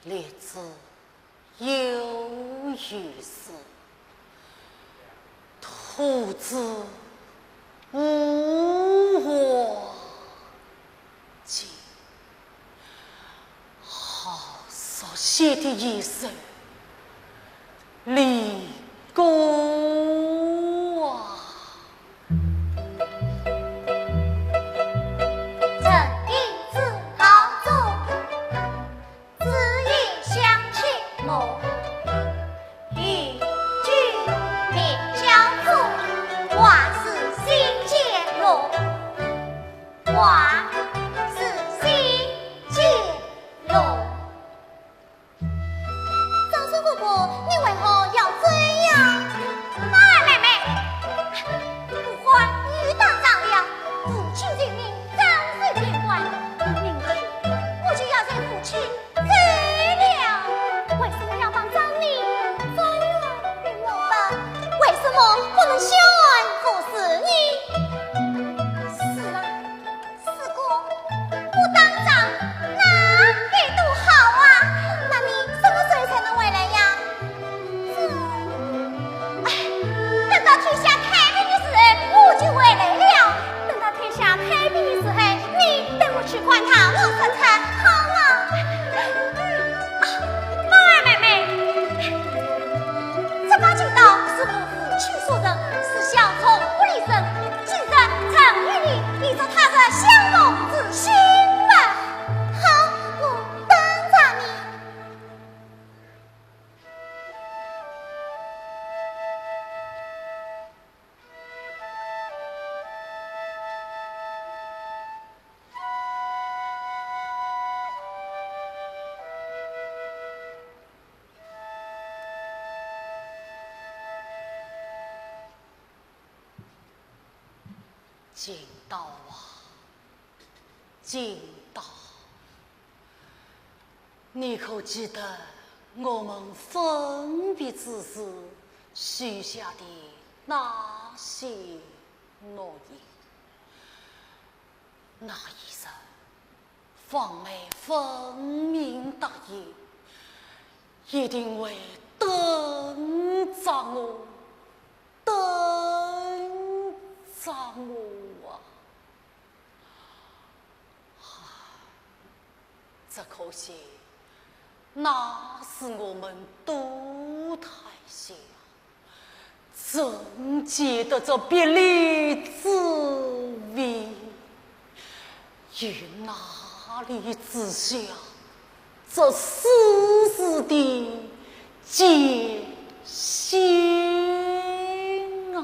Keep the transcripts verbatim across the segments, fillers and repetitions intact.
立子有余事，徒子无话讲。好熟悉的衣衫，李哥啊！ 张生哥哥，你为何要这样？宝二妹妹，不管雨打涨了，父亲性命早受牵挂。明天我就要随父亲走了。为什么要帮张你？张元与我们，为什么不能相安无事呢？是啊， 四哥，不打仗，那该多好啊！那你什么时候才能回来呀？这，哎，等到天下太平的时候，我就回来了。等到天下太平的时候，你带我去看他，我说他好吗？啊，宝二妹妹，这把金刀是我父亲所赠，是小童不离身。 既然曾与你，你做他的相公之心嘛。好，我等着你。 金刀啊，金刀，你可记得我们分别之时许下的那些诺言？那一日， 方妹奉命答应，一定会等着我，等着我啊！唉，只可惜，那时我们都太小， 怎见得这别离滋味？又哪里知晓这世事的艰辛啊？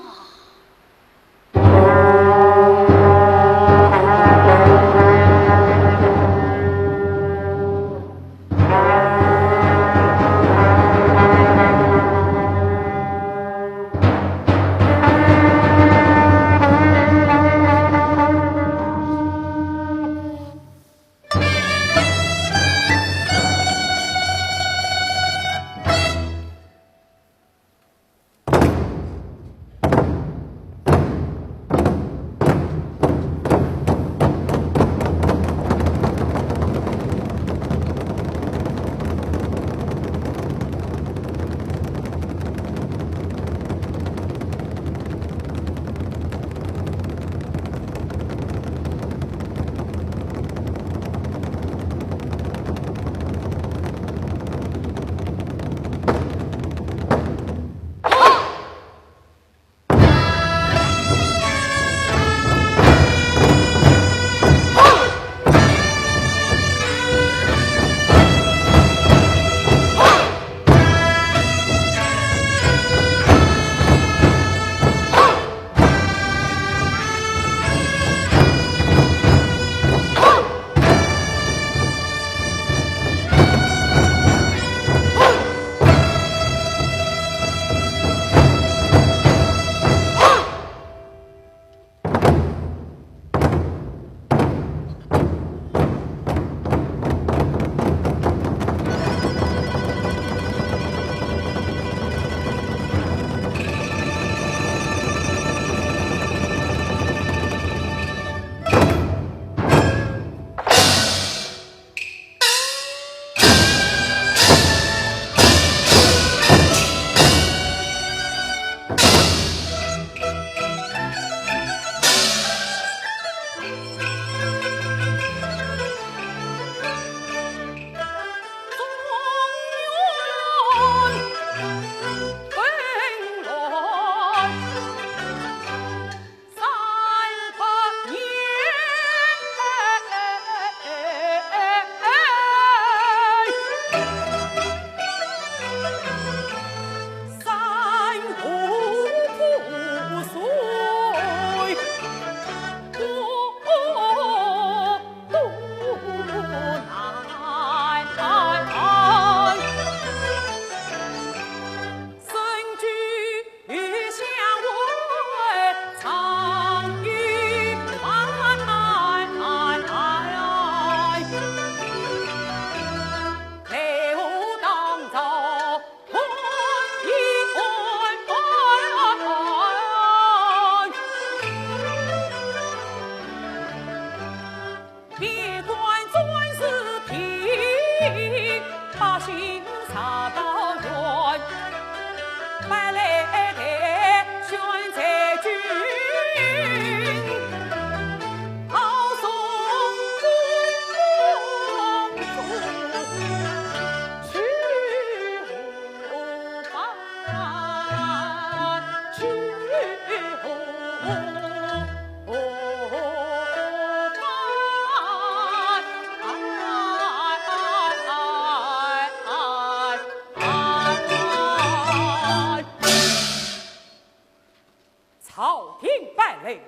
朝廷办理，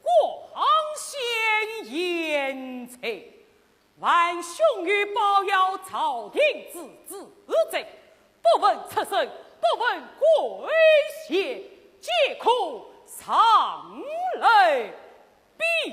各行先贤才，万兄有保佑朝廷之旨，不问出身，不问贵贱，皆可上来拜师。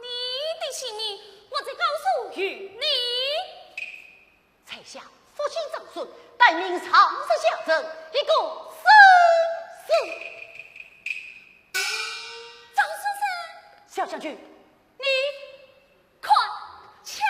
你的姓名，我再告诉于你。 在下伏羲长孙，待命上山下镇，一个生死。张先生，小将军，你快请。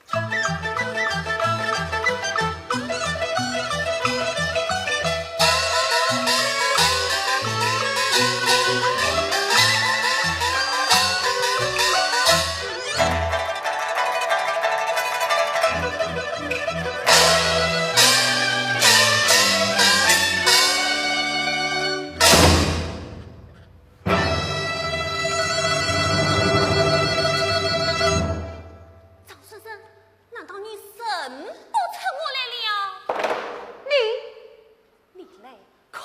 小心了。 张先生，难道你认不出我来了？你，你来看。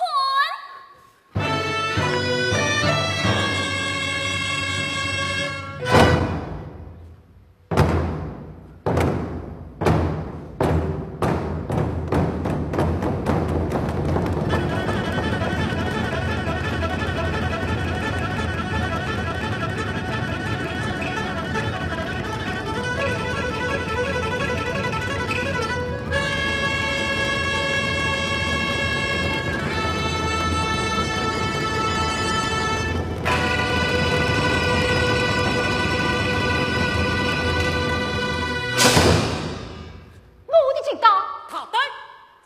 我的警告。大胆！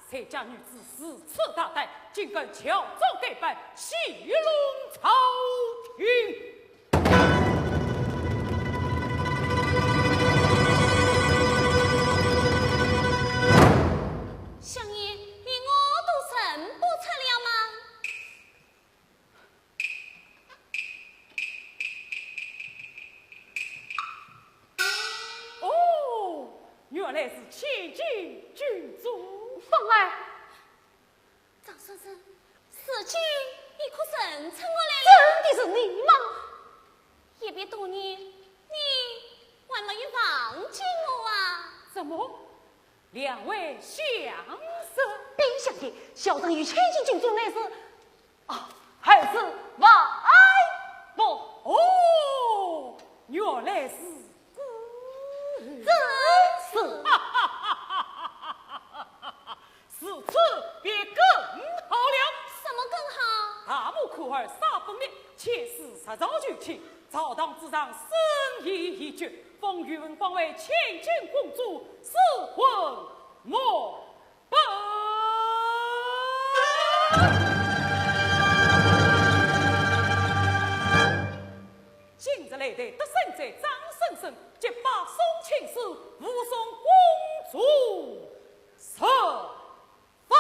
谁家女子如此大胆，竟敢乔装打扮，戏弄朝廷！相爷，连我都认不出了吗？ 哦，原来是千金君主。芳儿。张先生，如今你可认出我来了？真的是你吗？一别多年，你还没有忘记我啊？什么？两位相识？禀相爷，小生与千金君主乃是 啊，还是外婆。哦，原来是故人。正是。是可儿撒疯了，且试实招求情。朝堂之上，审理已决，封宇文光为千金公主，赐婚完。 今日来的得胜者张生生，即把送亲事护送公主入房。报！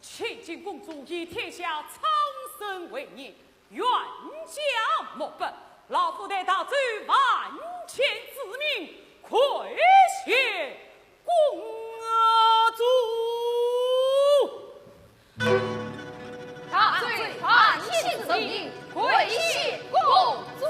千金公主以天下苍生为念，冤家莫报，老夫代大周万千子民跪谢公主。大周万千子民跪谢公主。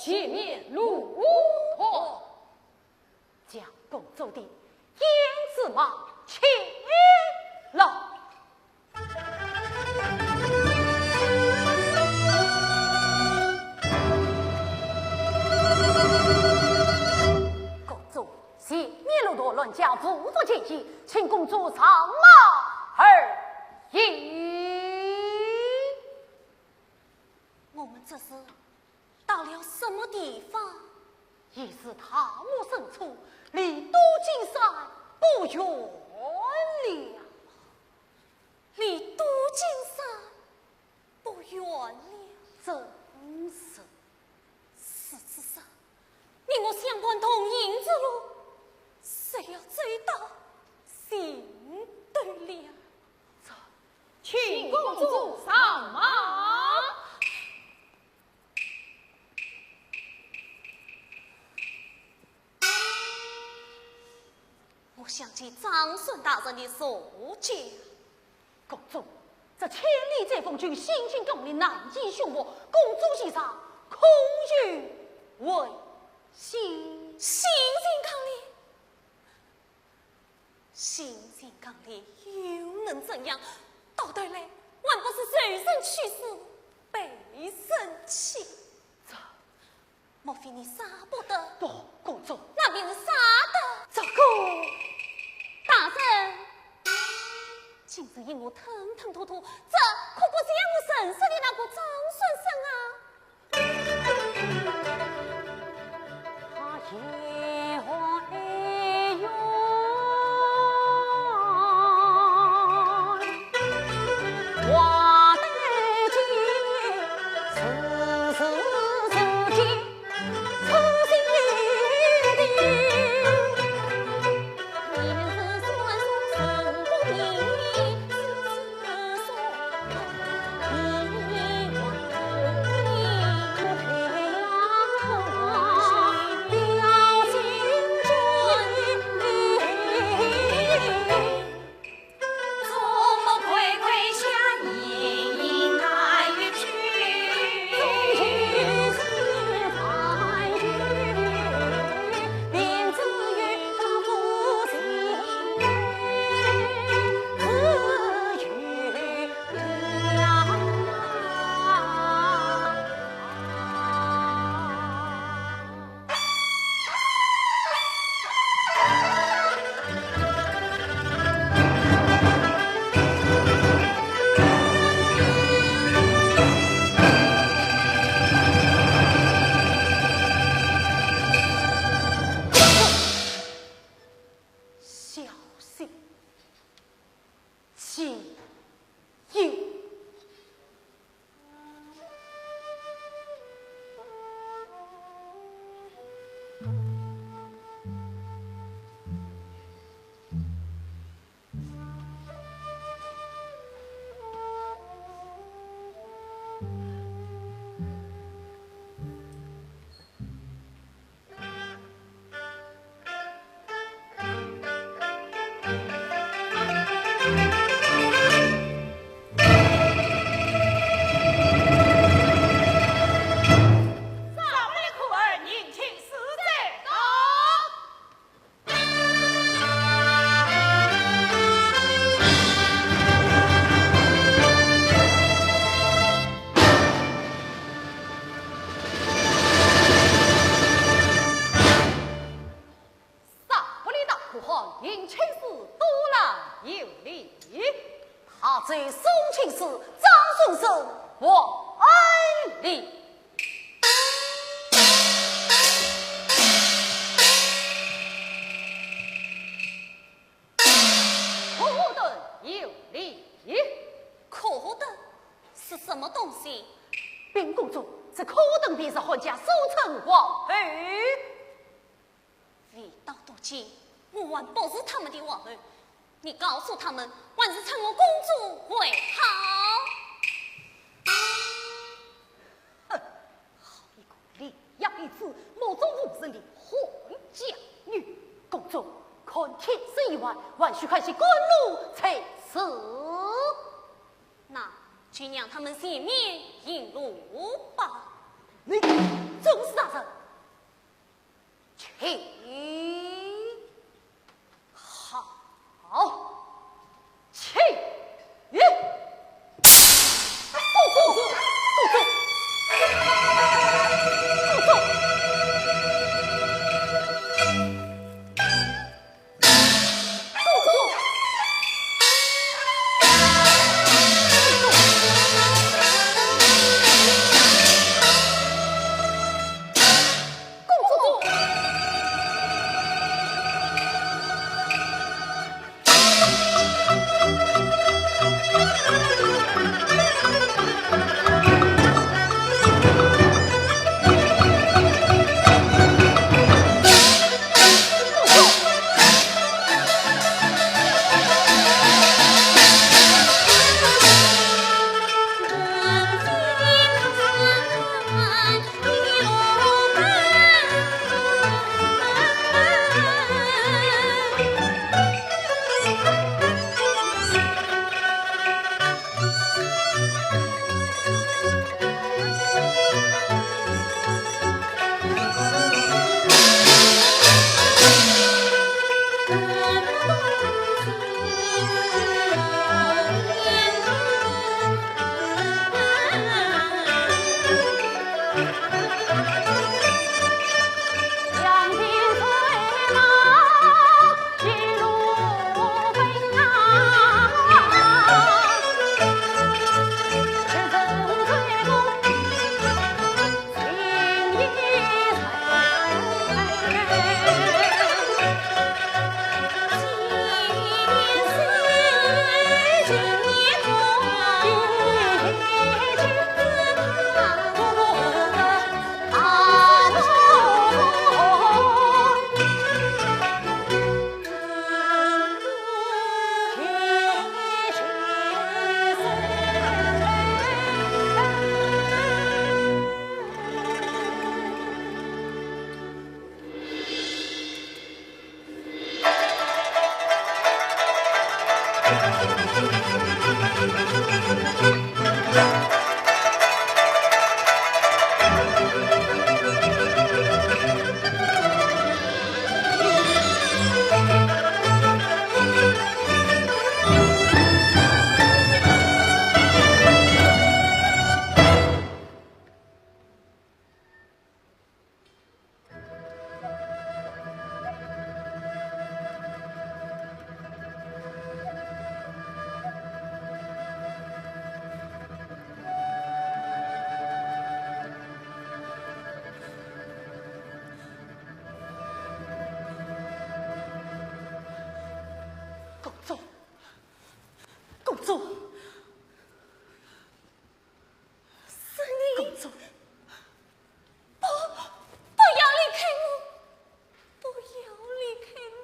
前面路段。将公主的胭脂马牵来。公主，前面路段，乱驾，无法前进，请公主上马而行。我们这是 到了什么地方？已是大漠深处，离都金山不远了。离都金山不远了？正是。是此事，你我相伴同行之路，谁要走到尽头了？这，请公主上马。 我想起长孙大人的坐驾。公主，这千里追风就，心情刚烈，难以馴服。公主膝上可有危险？心情刚烈？ 心情刚烈又能怎样？到头来还不是受人气死，被人气。这，莫非你舍不得？不，公主。那便是舍得。这个，大人，今日因我吞吞吐吐，这可不像我认识的那个张先生啊。小心机灵。 上不列大可汗，迎亲事多劳有礼。下奏送亲事张孙孙王安礼。可顿有礼。可顿是什么东西？禀公主，这可顿便是汉家守城王后。 未到都京，我还不是他们的王后。你告诉他们，还是称我公主为好。哼，好一个伶牙俐齿、目中无人的汉家女。公主，看天色已晚，还需看些官路才是。那就让他们前面引路吧。你正是大人。请。好，请。公主，公主，是你。公主。不，不要离开我，不要离开我。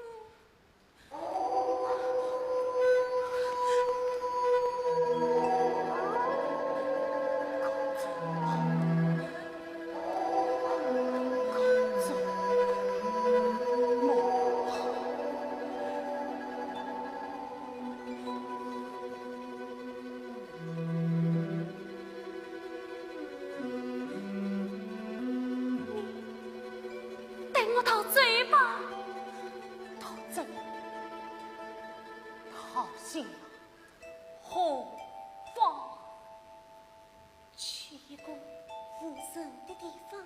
带我逃走吧，逃走，逃向何方？去一个无人的地方，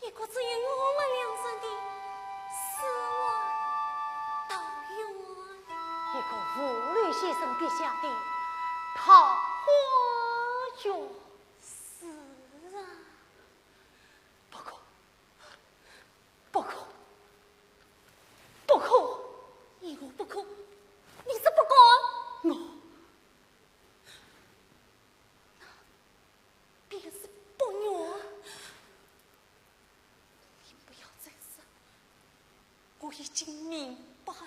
一个只有我们两人的世外桃源，一个无论先生笔下的桃花源。是啊。不可，不可，不可！你我不可，你是不敢。我，那便是不愿。你不要再说，我已经明白了。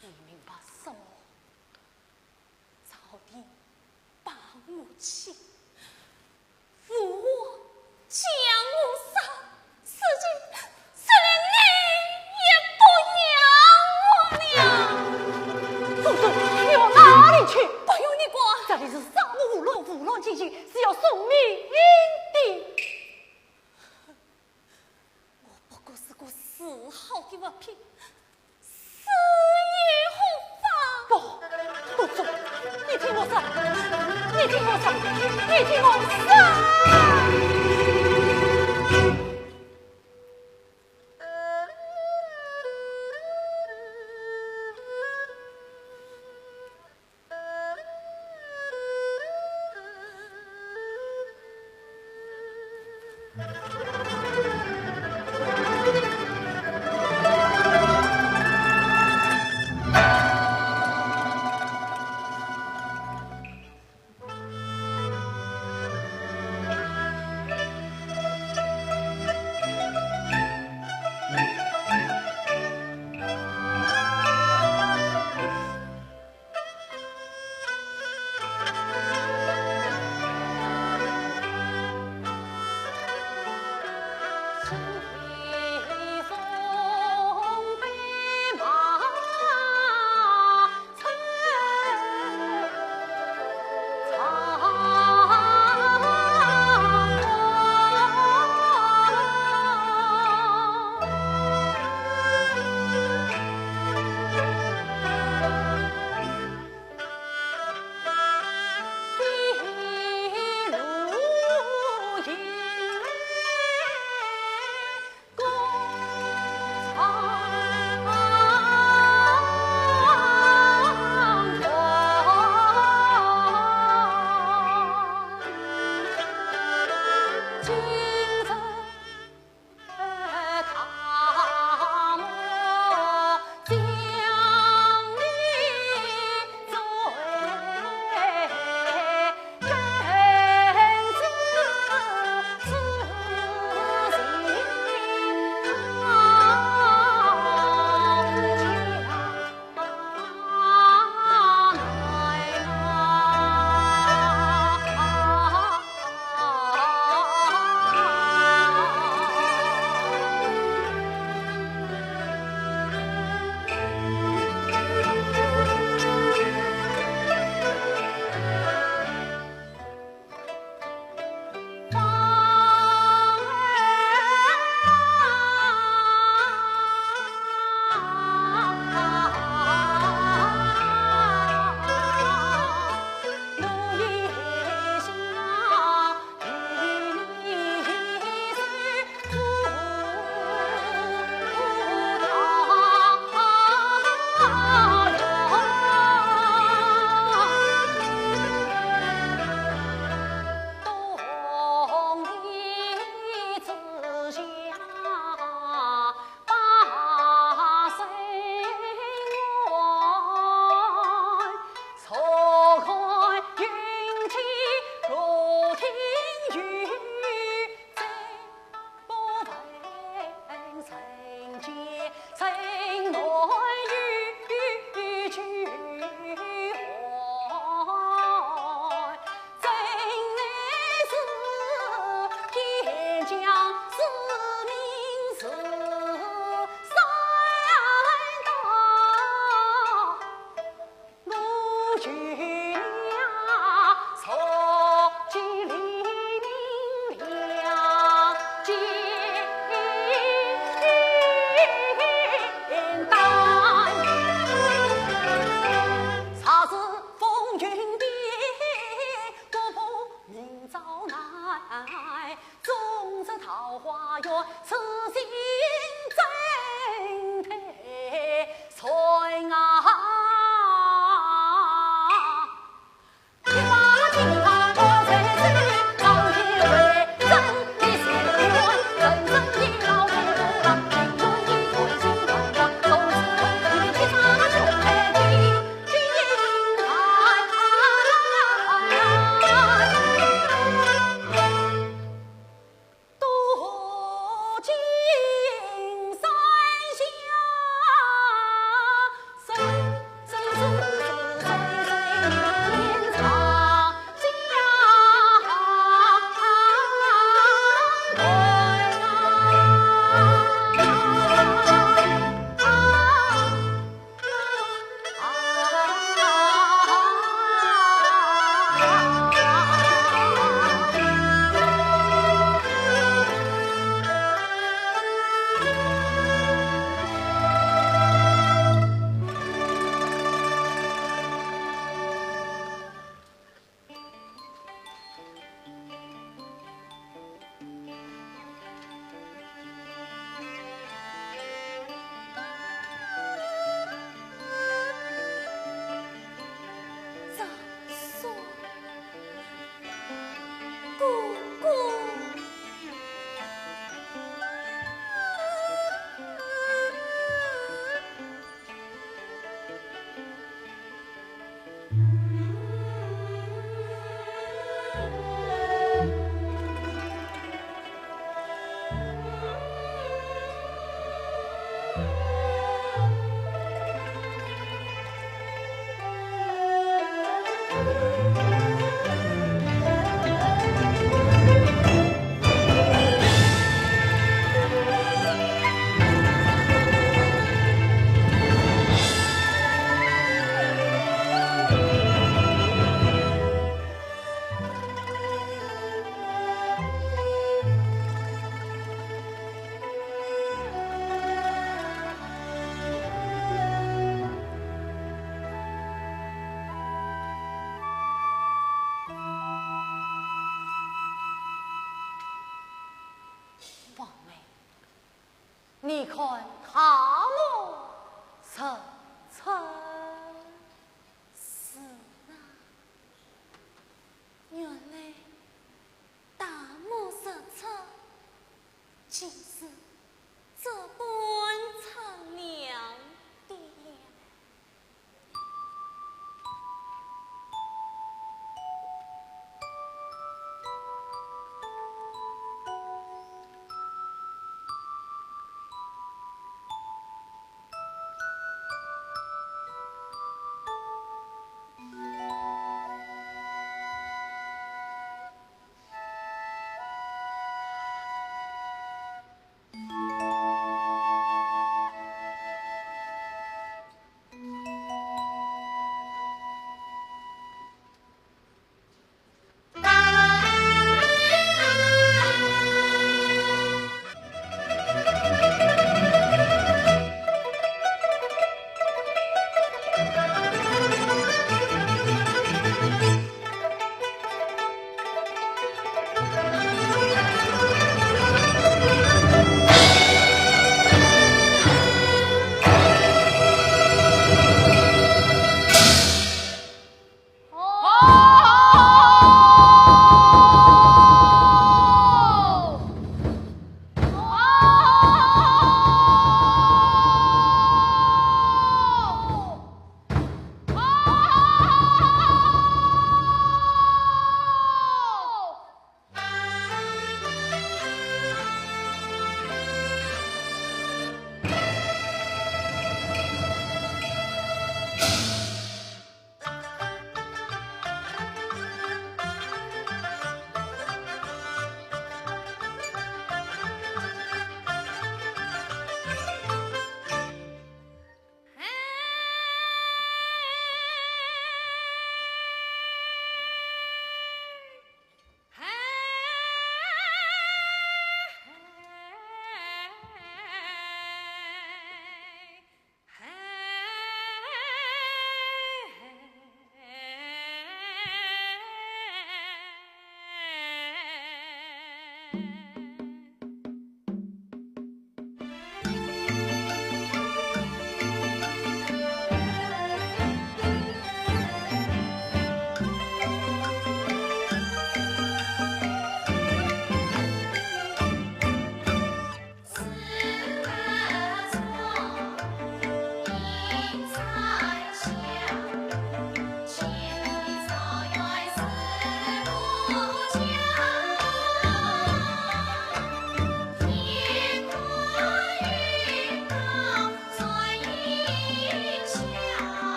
你明白什么？ 朝廷把我弃，吴王将我杀，如今连你也不要我了。公主，你往哪里去？不用你管。这里是沙漠无路，无路进行，是要送命的。我不过是个试好的物品，死又何妨？不，不准！你听我说，你听我说，你听我说！王妹，你看大漠日出。是啊，原来大漠日出，竟是这般苍凉的呀。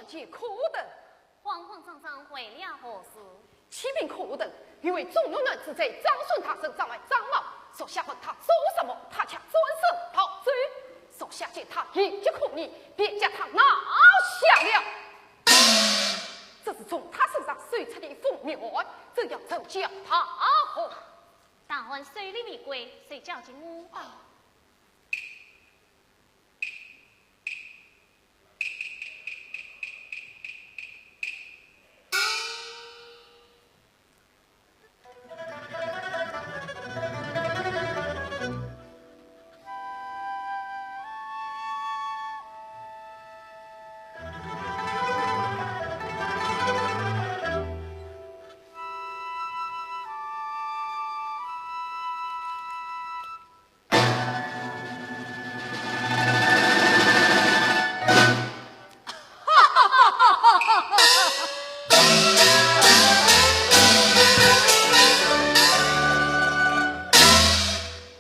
见可等？慌慌张张为了何事？启禀可等，有位中原男子在长孙大人帐外张望，属下问他做什么，他却转身逃走。属下见他一介苦人，便将他拿下了。这是从他身上搜出的凤玉环，怎样呈交他何？大人手里未归，谁交给我吧？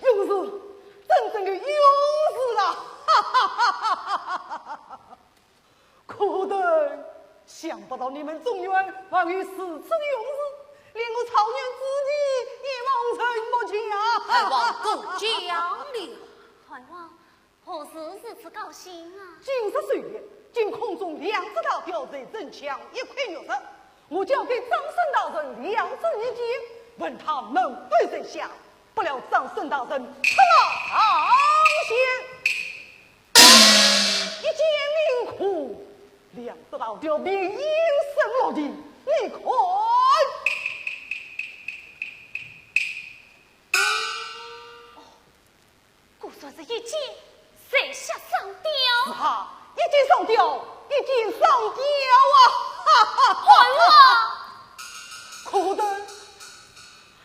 勇士，真正的勇士啊！可等，想不到你们中原还有如此的勇士，连个草原子弟也望尘莫及啊！汉王过奖了。汉王， 何事如此高兴啊？今日首夜，见空中两只大雕在城墙一块玉石，我交给长孙大人两只玉简，问他能否收下。不料长孙大人出马上前，一剑凌空，两只大雕便应声落地。你看，果然是一箭射杀双雕。是啊，一箭双雕，一箭双雕啊！哈哈哈！可等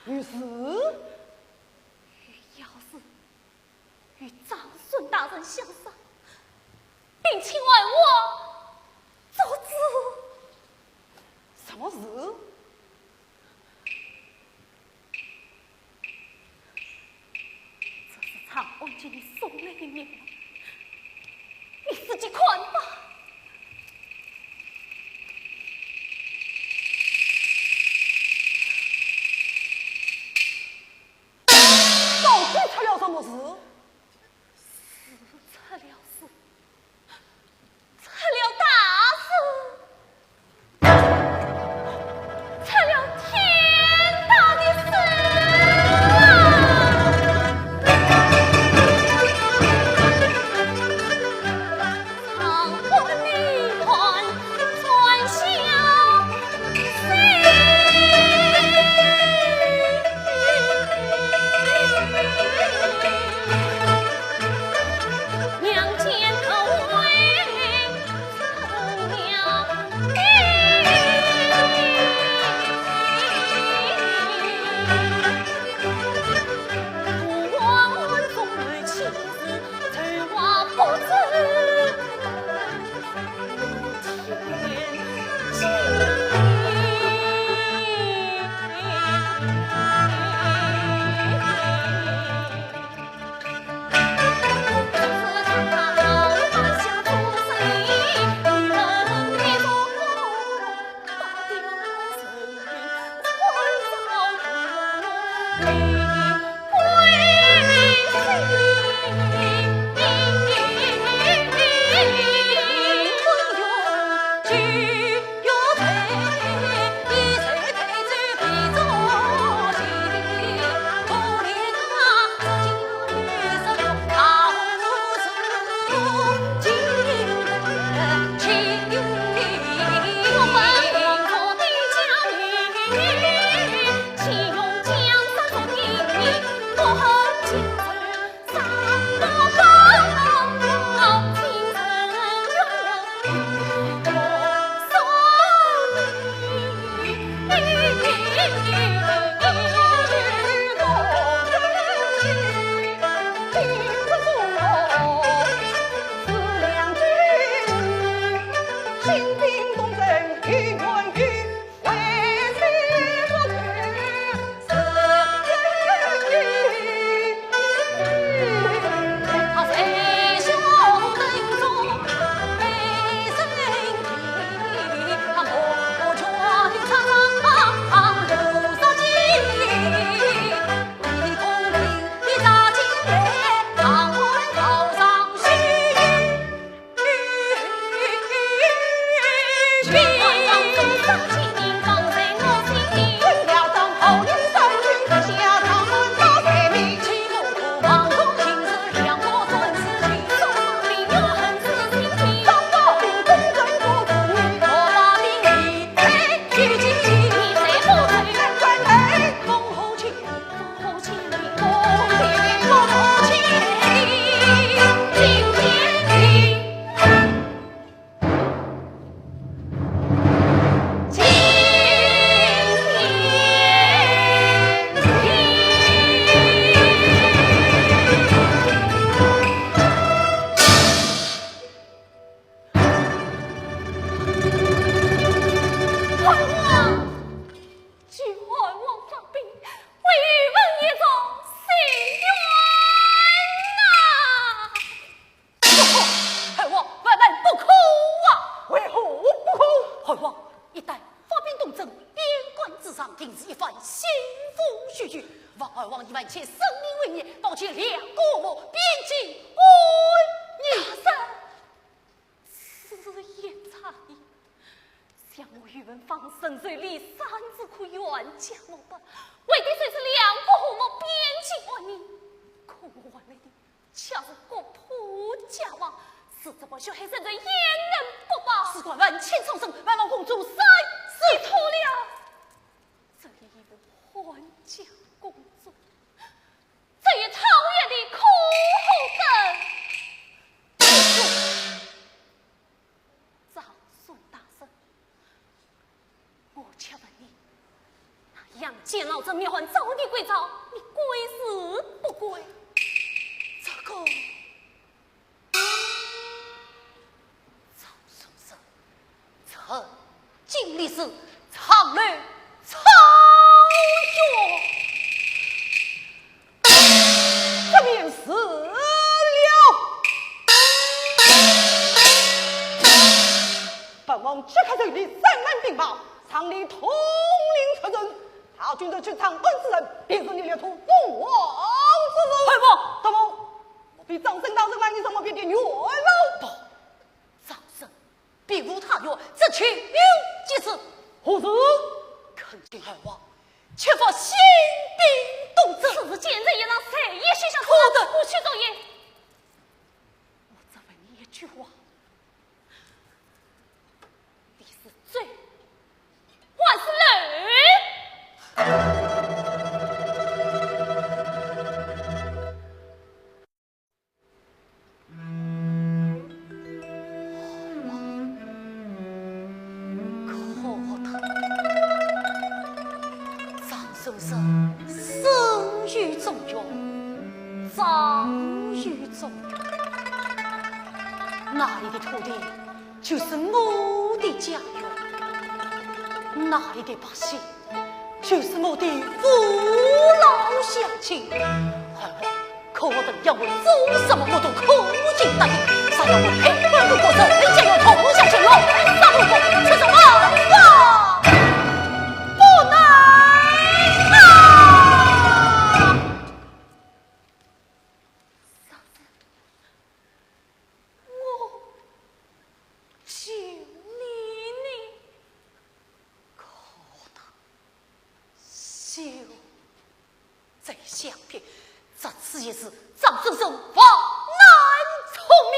于是？与姚氏，与长孙大人相杀，并请二王做主。什么事？ 这是长安给你送来的礼物，你自己看吧。到底出了什么事？ 是出了事，出了大事，出了天大的事啊！冤枉！救冤枉发兵，为愚民一族伸冤呐！不可，冤枉万万不可啊！为何不可？冤枉一旦发兵东征，边关之上定是一番腥风血雨。望冤枉一万千生灵为念，保全两国和睦，边境安宁。大人， 此言差矣。想我愚民方寸手里，三子可冤家莫报，为的虽是两国和睦，边境安宁，可我换来的却是国破家亡，死者无数，还生者焉能不报？事关万千苍生，万望公主三思。错了，这里有冤家公主，这一桃园的可何等？ 长孙大人，我且问你，那杨戬、老贼、苗汉招你归朝，你归是不归？这个，赵松生，臣 今日是长楼草原，这便是了。本王即刻率领三万兵马，上令统领出征。大军中去，长安之人，便是你列土覆亡之日。大王，大王，莫非长孙大人来，你怎么变得冤枉？不，长孙 并无他愿，只求有一事。何事？恳请二王，切勿兴兵东征。此事奸贼一党，谁也休想出手。我去做主。我只问你一句话，你是走还是留？ 可叹张守诚生于中原，长于中原，那里的土地就是我的家园，那里的百姓 就是我的父老乡亲。二王，可我等要我做什么，我都可以答应。只要我陪伴哥哥，人家要同下去，老三不过，却是万万不能啊！嫂子，我求你呢。 可他休再相骗，这次一事，张守诚万难从命。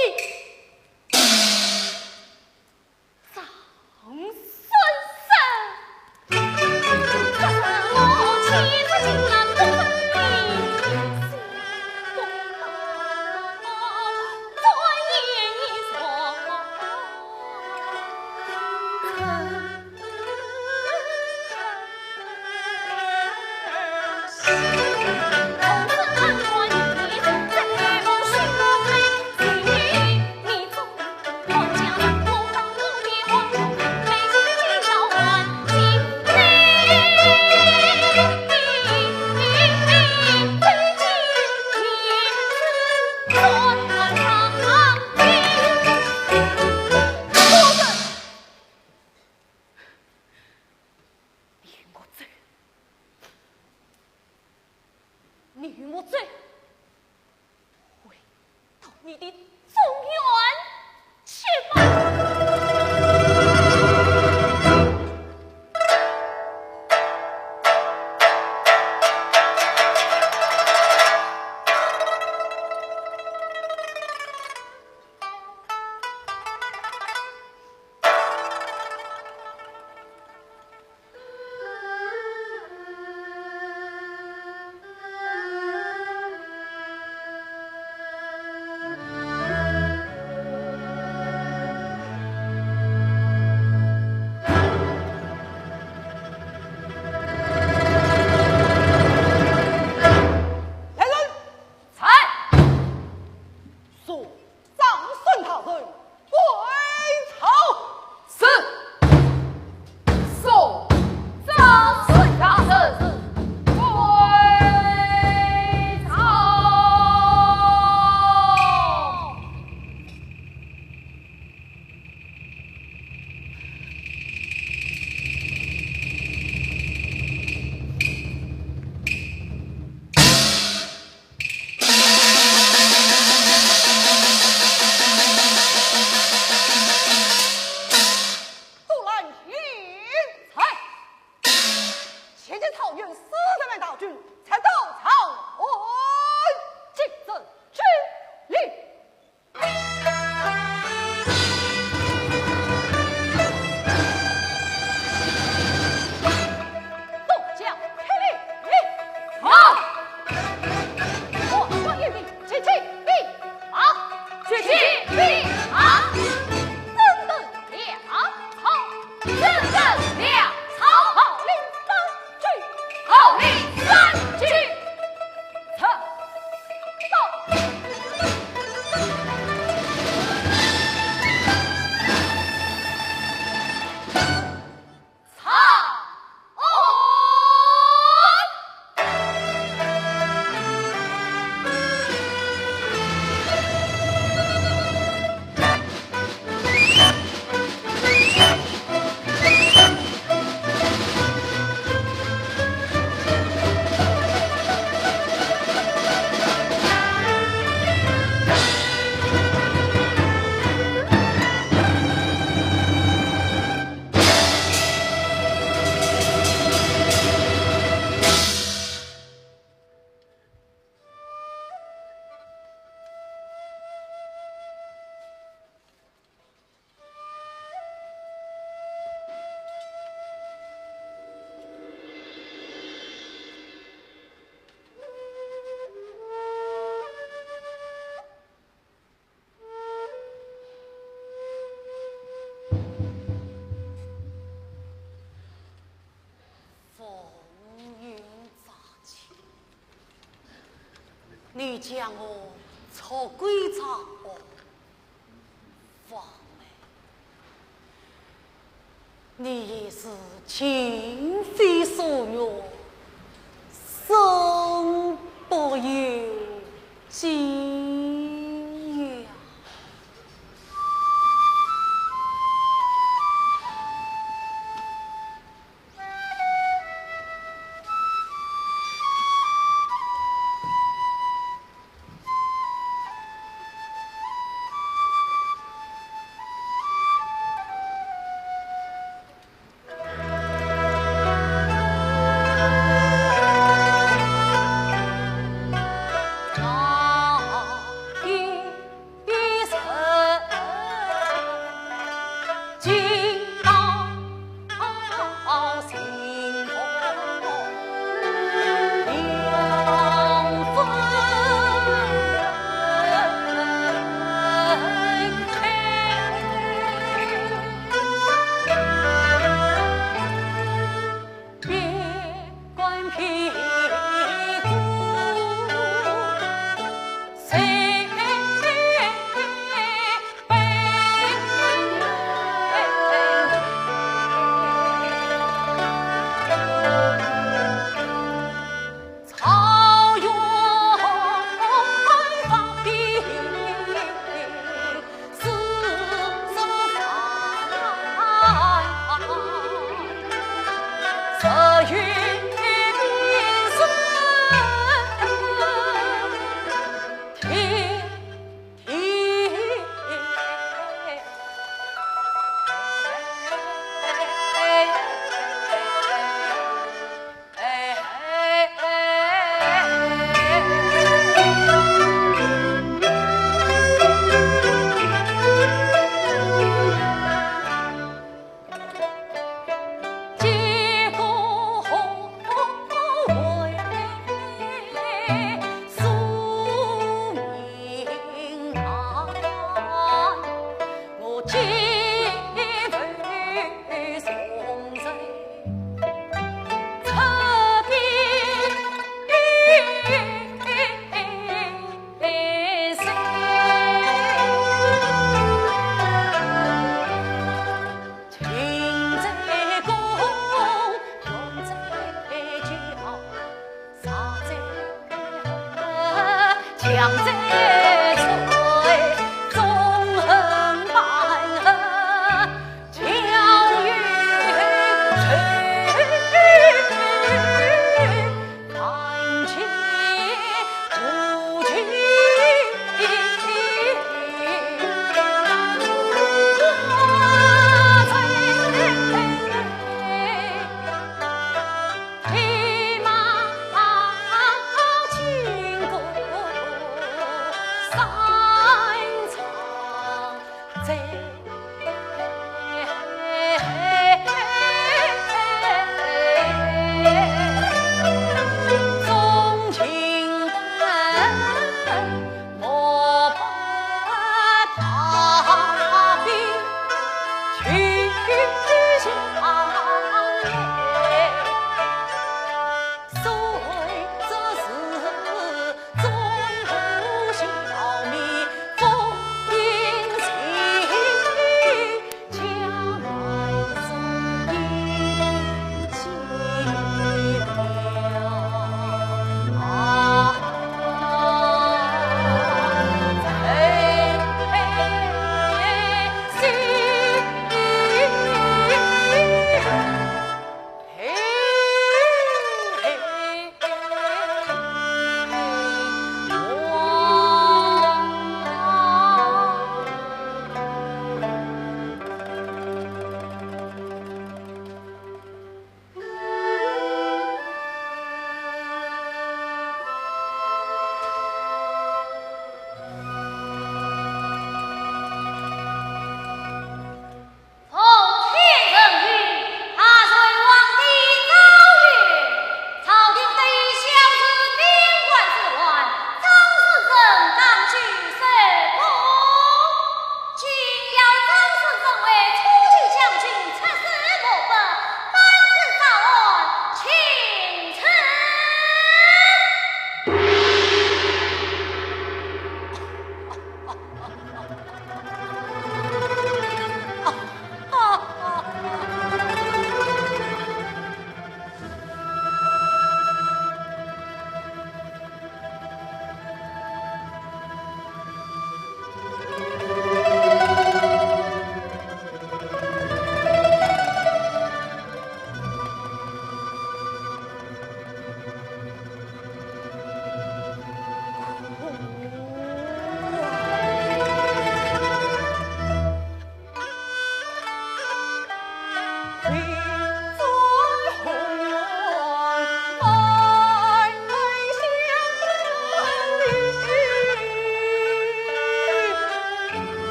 张守诚。你与我走，你与我走，回到你的中原去吧。愿使得万大军，直捣长安。进奏军令。众将听令。好。我军有令，齐齐备马。齐齐备马。整顿粮草。整顿粮草。号令三军。号令三军。走。风云再起，你将我捉归长安。 王妹，你也是情非所愿，身不由己呀。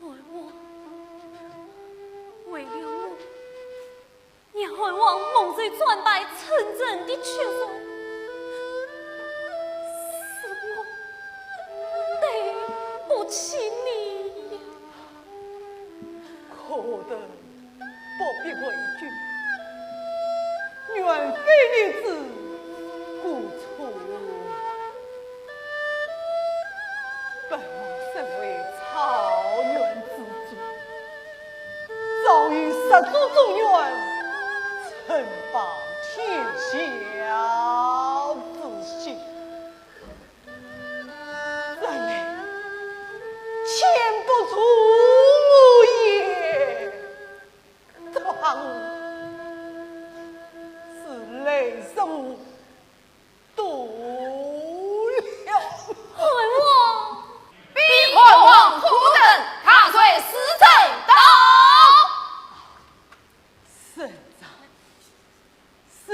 为我，为了我，让汉王蒙受专拜称臣的屈辱，是我对不起你呀。可等 不必为君，愿妃你之过错。本王身为草原之主，早已始祖宗源，承报天下之心，怎奈前不如我也。 大我是累死我多了。汉王！禀汉王，可等，大帅使臣到。圣上，圣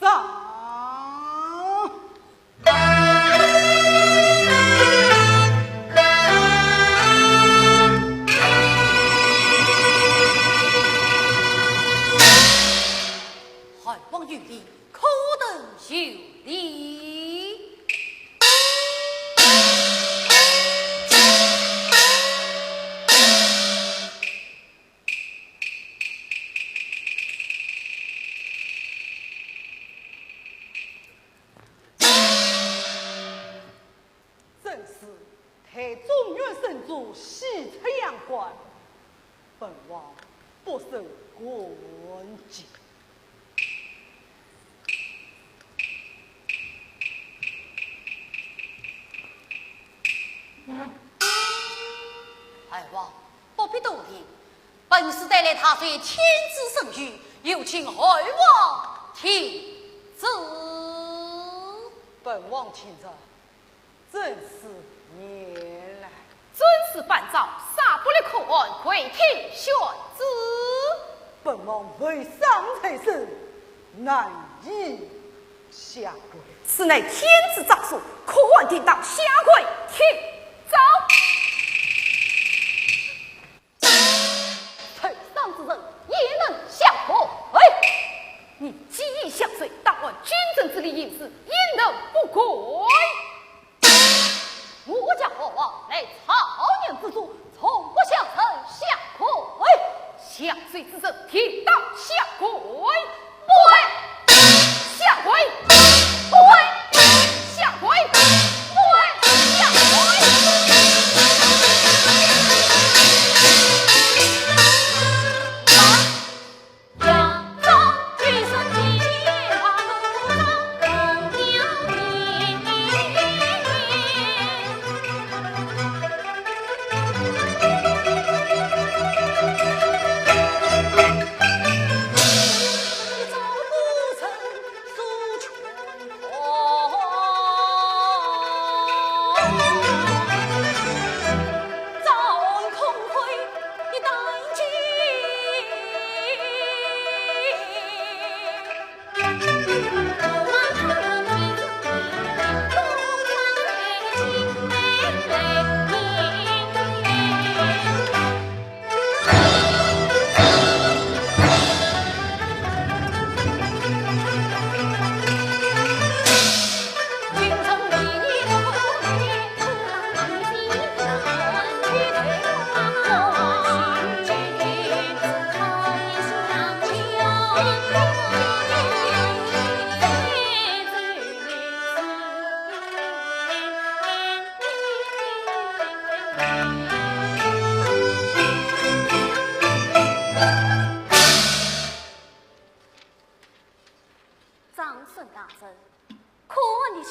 上。汉王有礼，可等有礼。 朕是太中原圣主，喜出阳关，本王不胜感激。 汉王，不必多礼，本使带来大帅天子圣谕，有请汉王听政。本王听政，正是念来。遵旨办招，赦不了可案，跪听宣旨。本王未丧才身，难以 下跪。此乃天子诏书，可按定当下跪听招。受诏之人焉能下跪？你既已下罪，当按君臣之礼行事，焉能不跪？我家父王乃草原之主， 从不向臣下跪。下罪之人，定当下跪。不跪，下跪，不跪，下跪，不跪，下跪。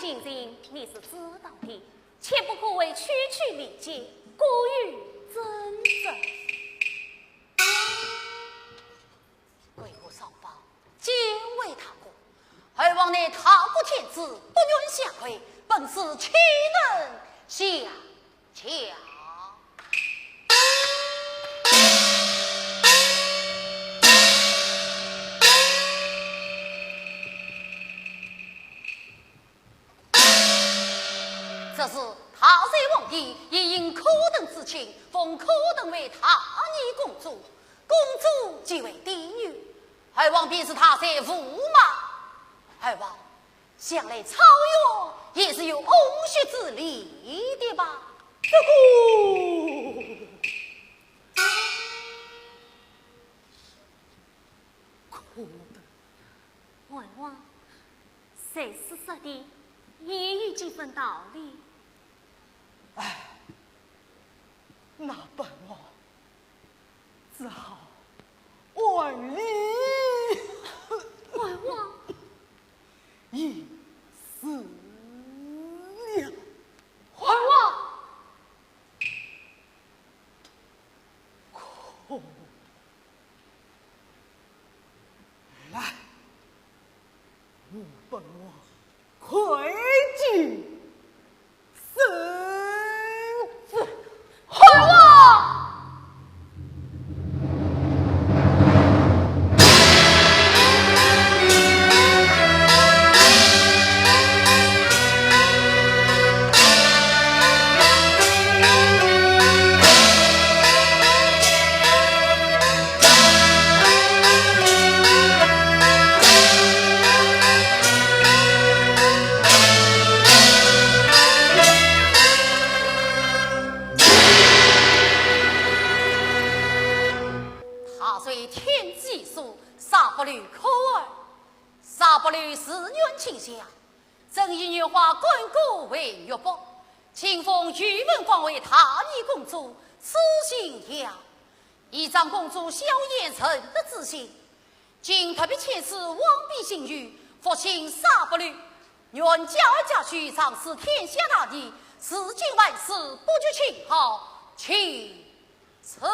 情形你是知道的，切不可为区区利剑过于真诚。为何上报？见过大哥。二王乃大国天子，不愿下跪，本是岂能下轿？ 这是大隋皇帝也因可等之情，封可等为大义公主，公主即为帝女。二王便是大隋驸马。二王，想来曹操也是有泅血之力的吧？这个，可得。 外王，才是说的也有几分道理。唉，那本王只好还礼。外王，已死了。外王，可 来，与本王快进圣旨。好啊！ 大隋天子所，杀不吕可儿。杀不吕自愿请降，正以女花干戈为玉帛，亲封宇文广为大义公主，赐姓杨。以彰公主萧鄢仁德之心，今特别遣使往禀新宇，复请杀不吕，愿加尔嘉许，长治天下大义，至今万事不绝秦号，请 臣。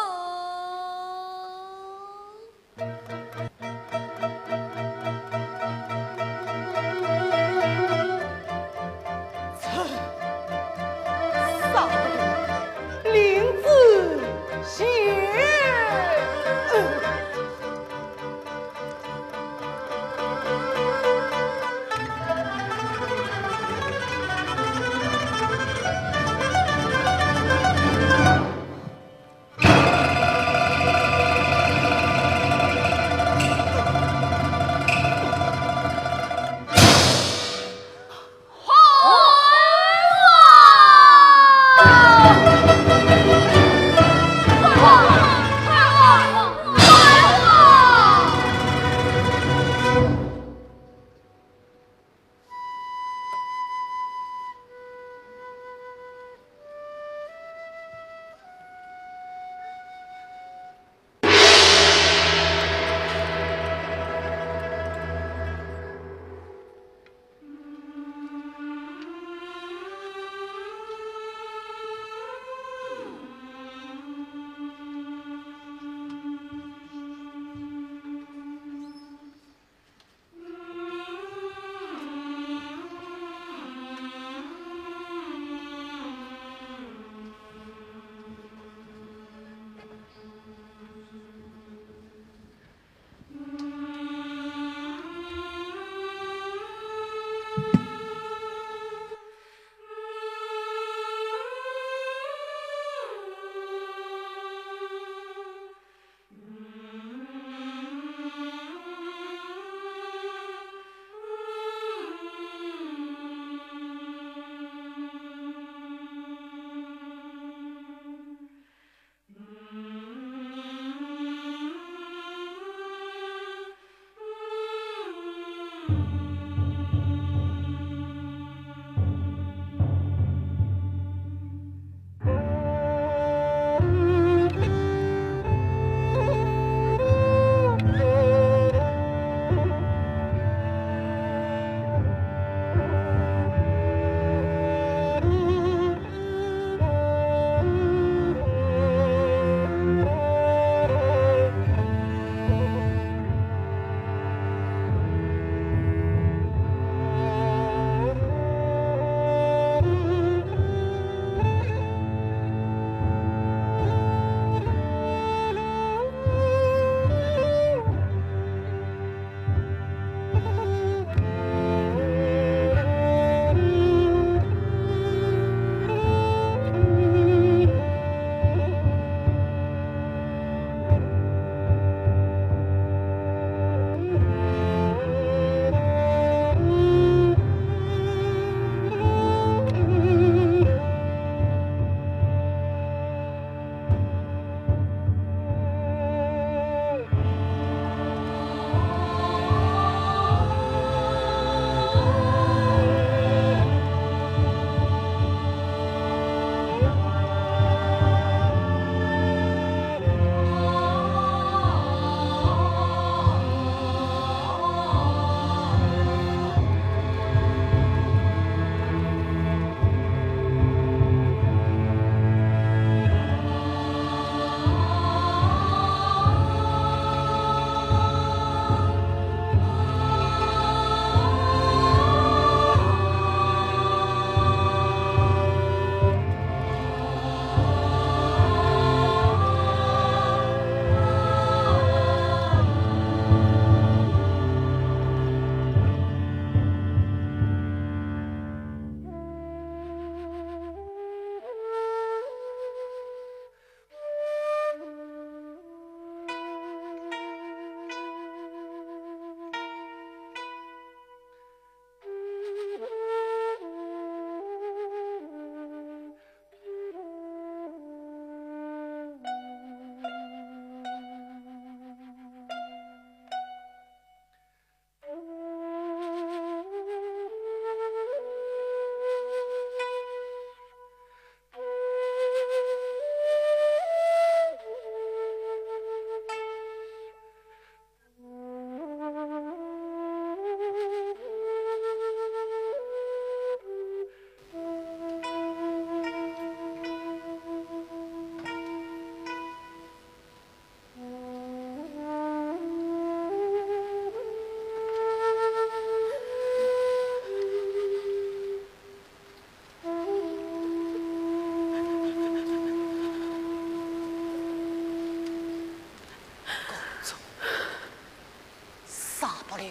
臣上令旨行。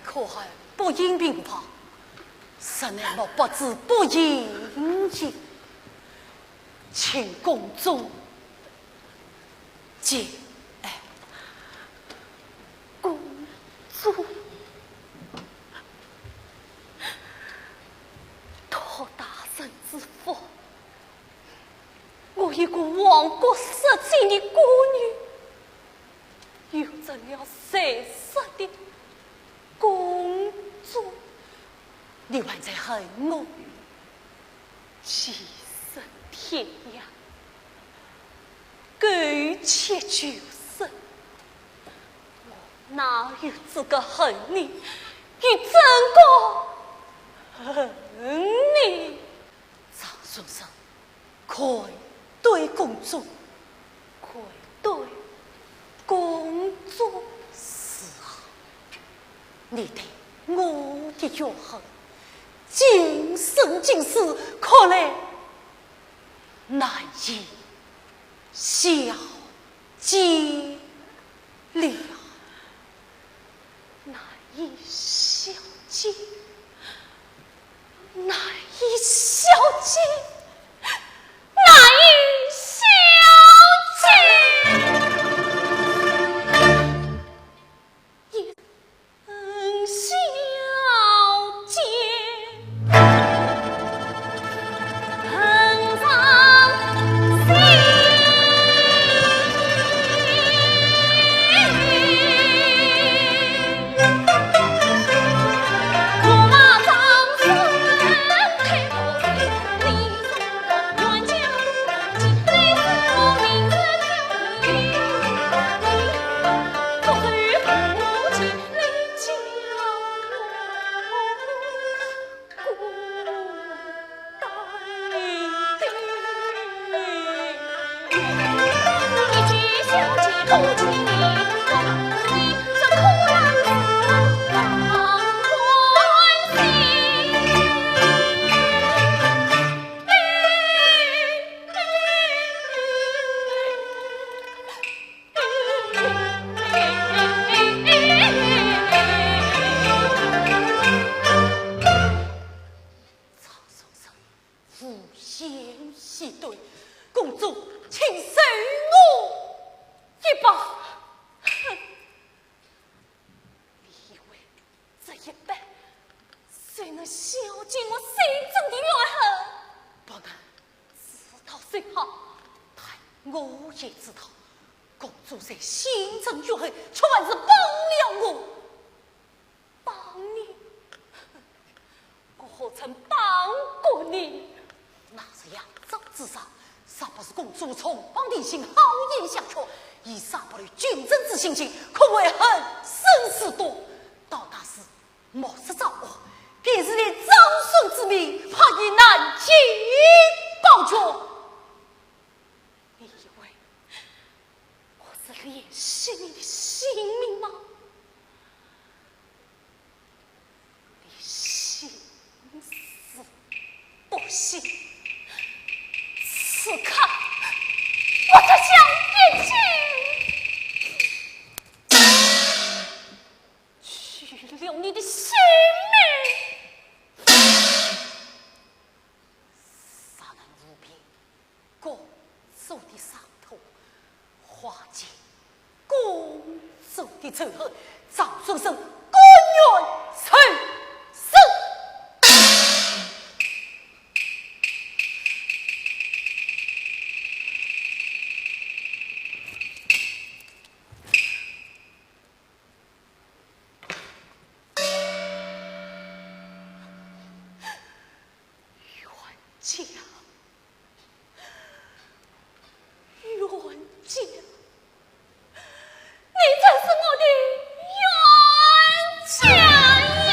可恨不应平房，实乃目不知不应情，请公主见谅。公主，托大人之福，我一个王国失亲的孤女， 又成了谁说的公主？你还在恨我？寄身天涯，苟且求生，我哪有资格恨你？又怎个恨你？张春生， 愧对公主，愧对公主。是啊，你对我的怨恨，今生今世看来难以消解了。 难以消解，难以消解，难以消解，也难消解。 张春生无言以对，公主，请受我一拜。哼，你以为这一拜就能消解我心中的怨恨？不能。知道就好，但我也知道，公主在心中怨恨，却还是帮了我。 帮你？我何曾帮过你？那日扬州之上，若不是公主重磅提醒，好言相劝，以沙伯略君臣之心情，可谓恨生死斗。到那时，莫说赵国，便是连张孙之命，怕也难以保全。你以为我是怜惜你的性命吗？ 你心死不息，此刻我才想一起，取了你的性命。杀人无凭， 公主的伤痛，化解公主的仇恨，张春生甘愿受死。冤家， 冤家，你真是我的冤家呀！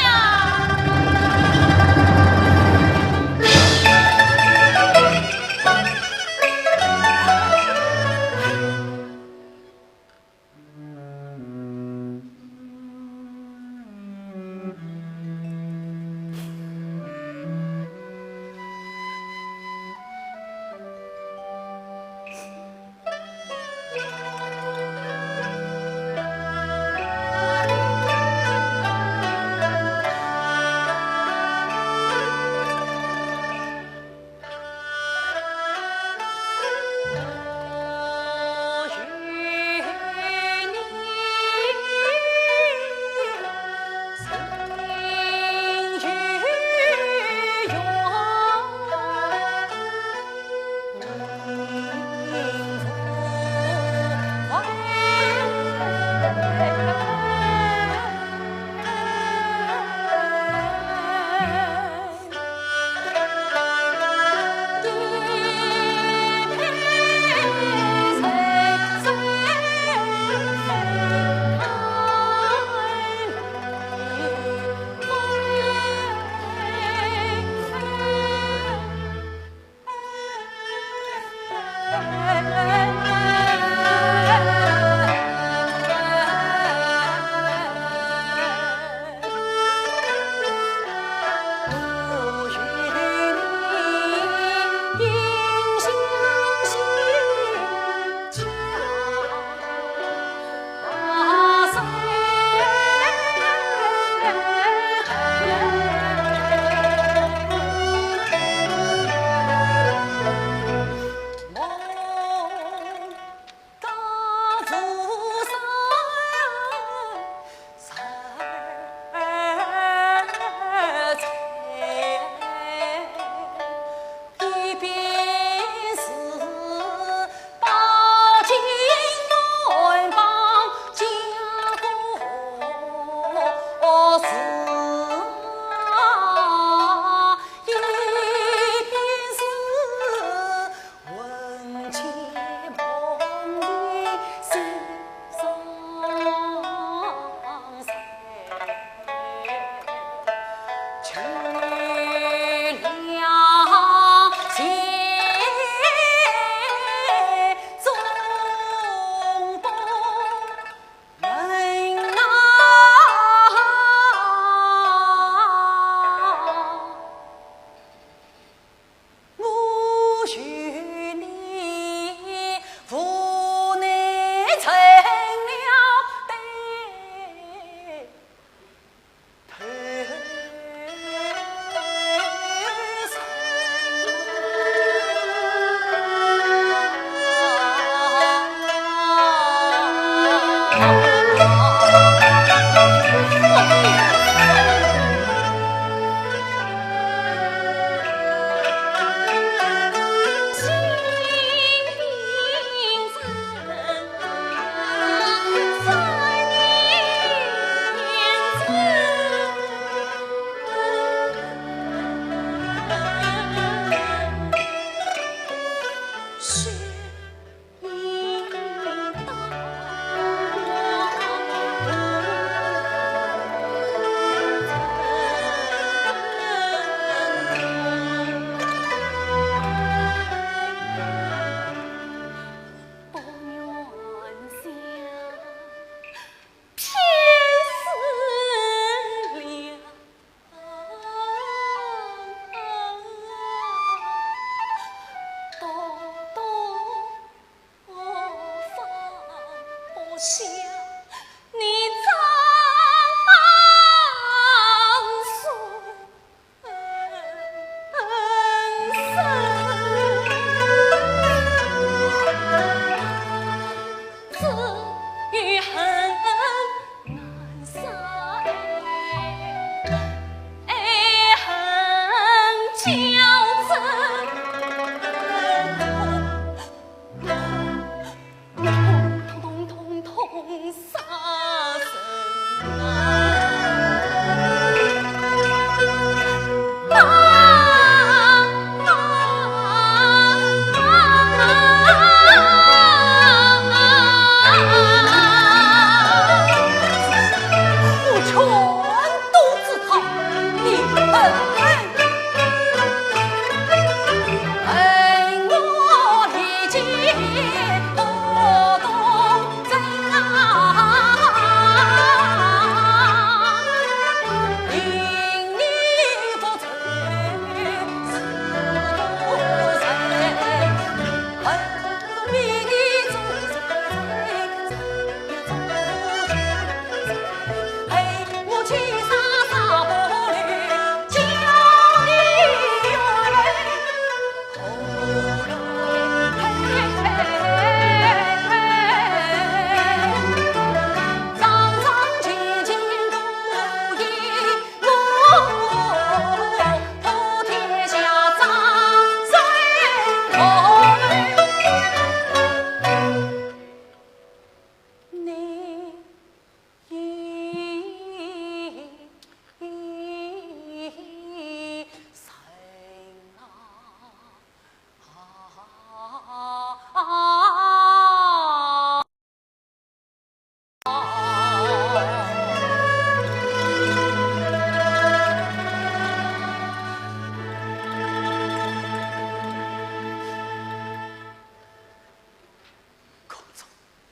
公主，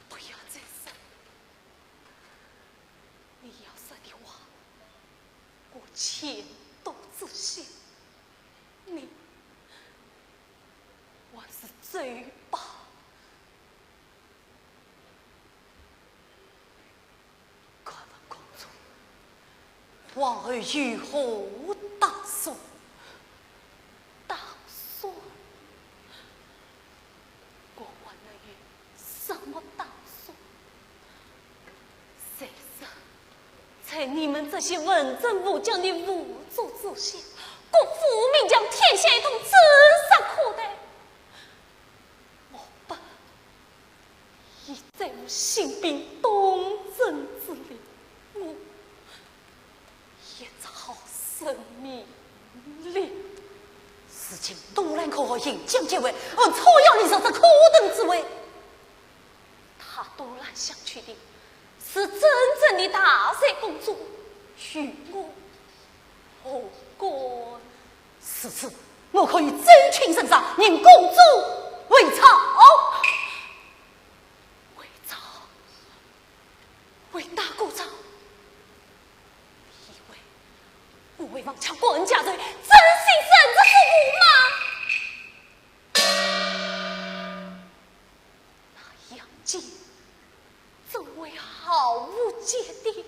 不要再说。你要说的话，我全都知晓。你还是走吧。 敢问公主，皇后有何打算？打算？我还能有什么打算？谁知，在你们这些文人武将的辅助之下，国府明将天下一统指日可待。 我本已在我新兵东征之列，我也只好认命了。如今东兰可和银将结为，而草药李斯这可登之位，他东兰想娶的是真正的大小公主，与我何干？ 如此，我可以奏请圣上，任公主为曹。为曹？为哪个曹？你以为我会放枪管家罪，真心圣旨不顾吗？那杨坚 怎会毫无芥蒂，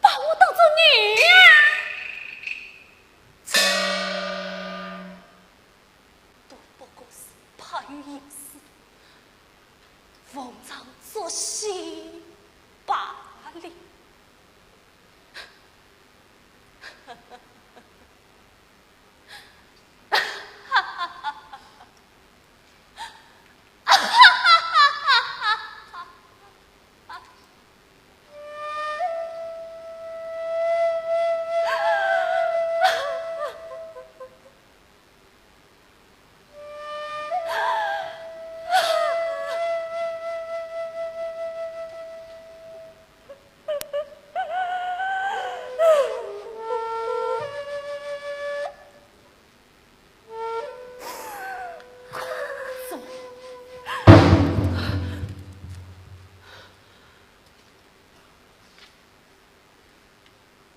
把我当作女儿？都不过是迫于形势，逢场作戏罢了。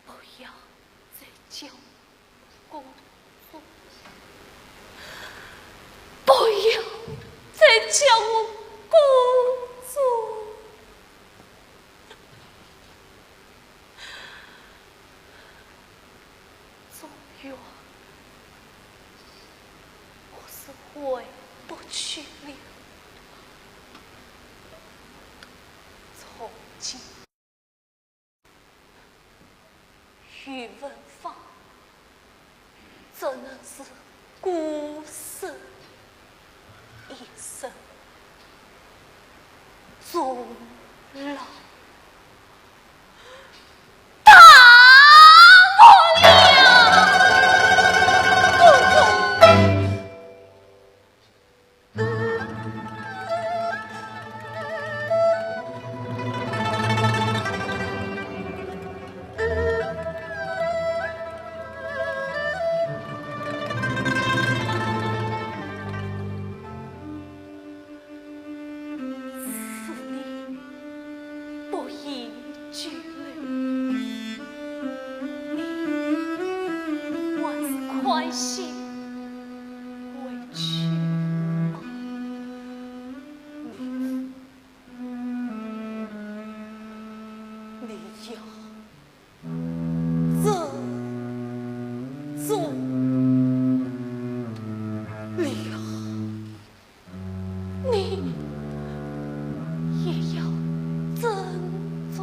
不要再叫我公主，不要再叫我公主。中原，我是回不去了。从今 与文芳只能是孤身一人终老。大我了！是你不宜久留，你还是快些回去吧。你，你要珍重了。 你也要珍重。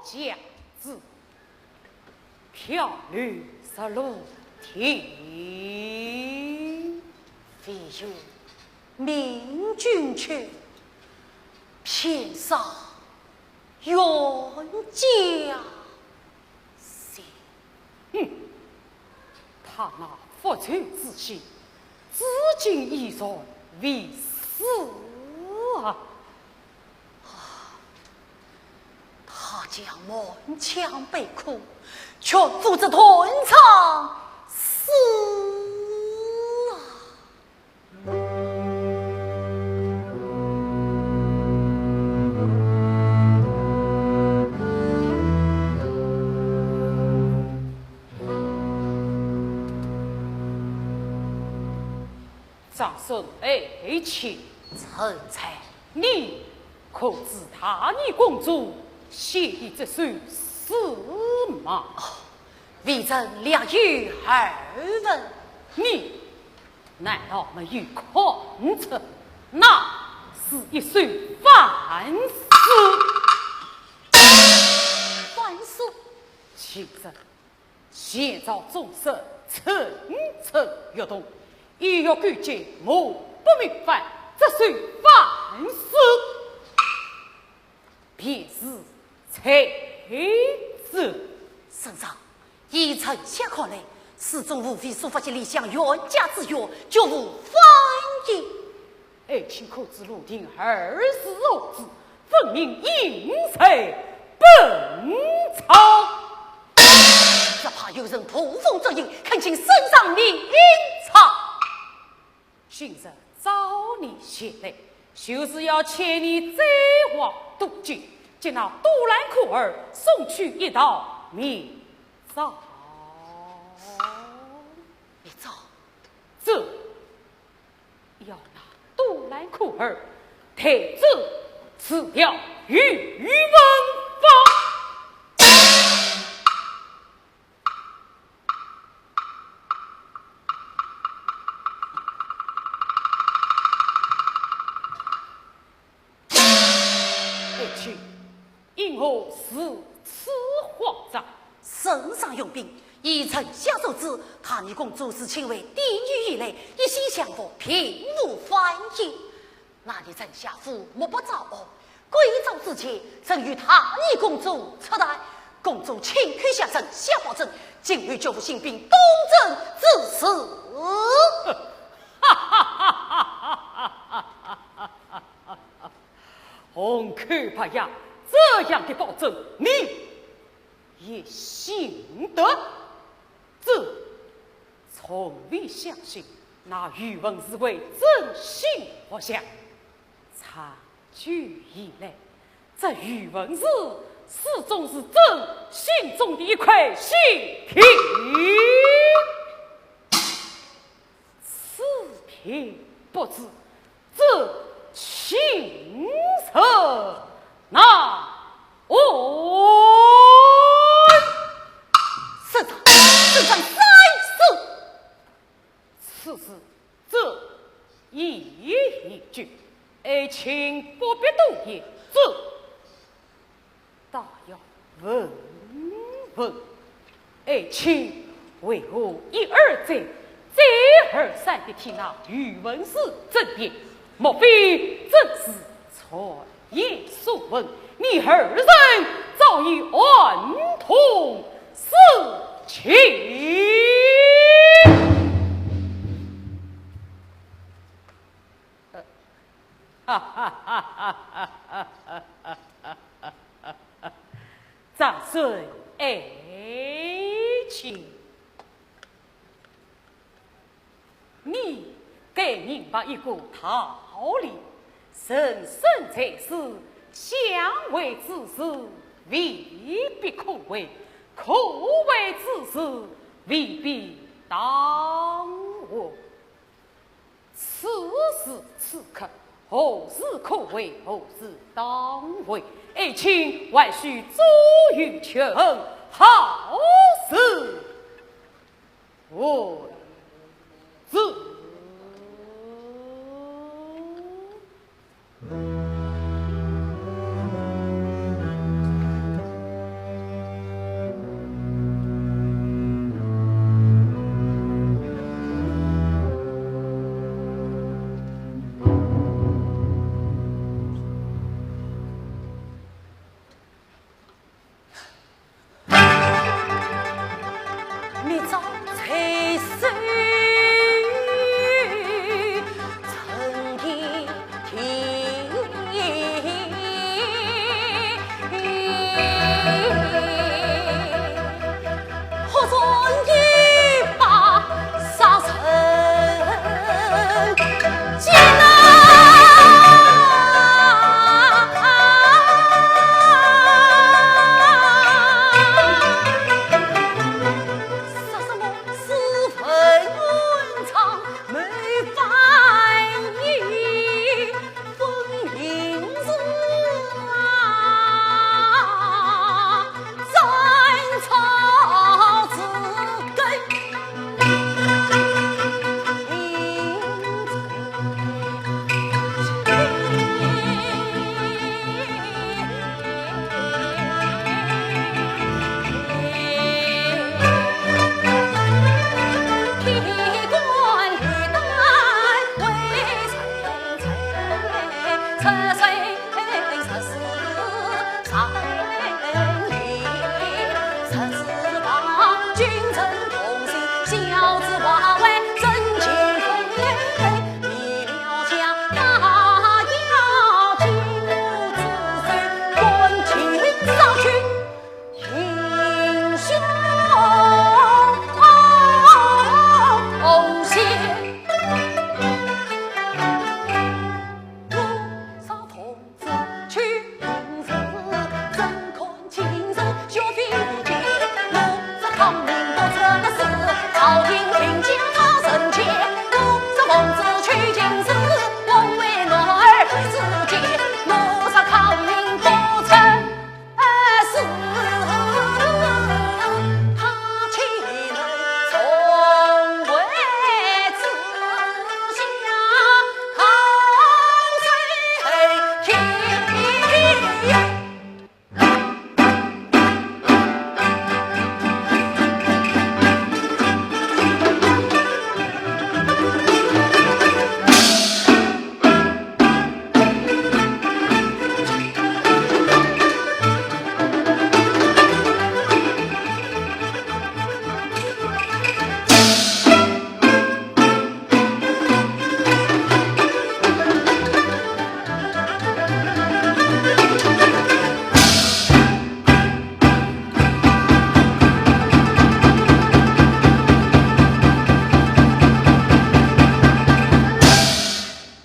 下旨，漂流十六天。唯有命君去，遍洒冤家。 哼，他那复仇之心，至今依然未死啊！他将满腔悲苦，全付这断肠诗啊！ 长孙爱卿。臣在。你可知大义公主写的这首诗吗？哦，微臣略有耳闻。你 难道没有看出，那是一首反诗？反诗？其实，前朝宗室层层欲动，意欲勾结，我不明白这首反诗。 便是才子。圣上，依臣下看来，诗中无非抒发起里向冤家之怨，绝无反意。爱卿可知陆亭二字何字？分明隐在本朝。只怕有人捕风捉影，恳请圣上明察。 今日召你前来，就是要劝你再往东京，将那独兰可儿送去一道密诏。密诏？这，要那独兰可儿退奏，辞掉宇文房。 爱卿，因何如此慌张？圣上用兵，依臣下所知，大义公主自亲为帝女以来，一心向佛，并无反意。 那日臣下覆没不招安，归朝之前，曾与大义公主出谈，公主亲口相承，下保证，今后绝无兴兵东征之事。红口白牙，这样的保证你也信得？这 从未相信那宇文氏会真心不祥。长久以来，这宇文氏始终是朕心中的一块心病。此病不治， 这情何难安？圣上，圣上三思。此事这一言一句，爱卿不必多言，这 倒要问问，爱卿为何一而再、再而三地替那宇文氏争辩？莫非真是传言所闻，你二人早已串通私情？ 哈哈哈哈哈哈！长孙爱卿，你该明白一个道理：人生在世，相为之事未必可为，可为之事未必当为。 此时此刻，何事可为，何事当为？爱卿还需左右权衡，好自为之。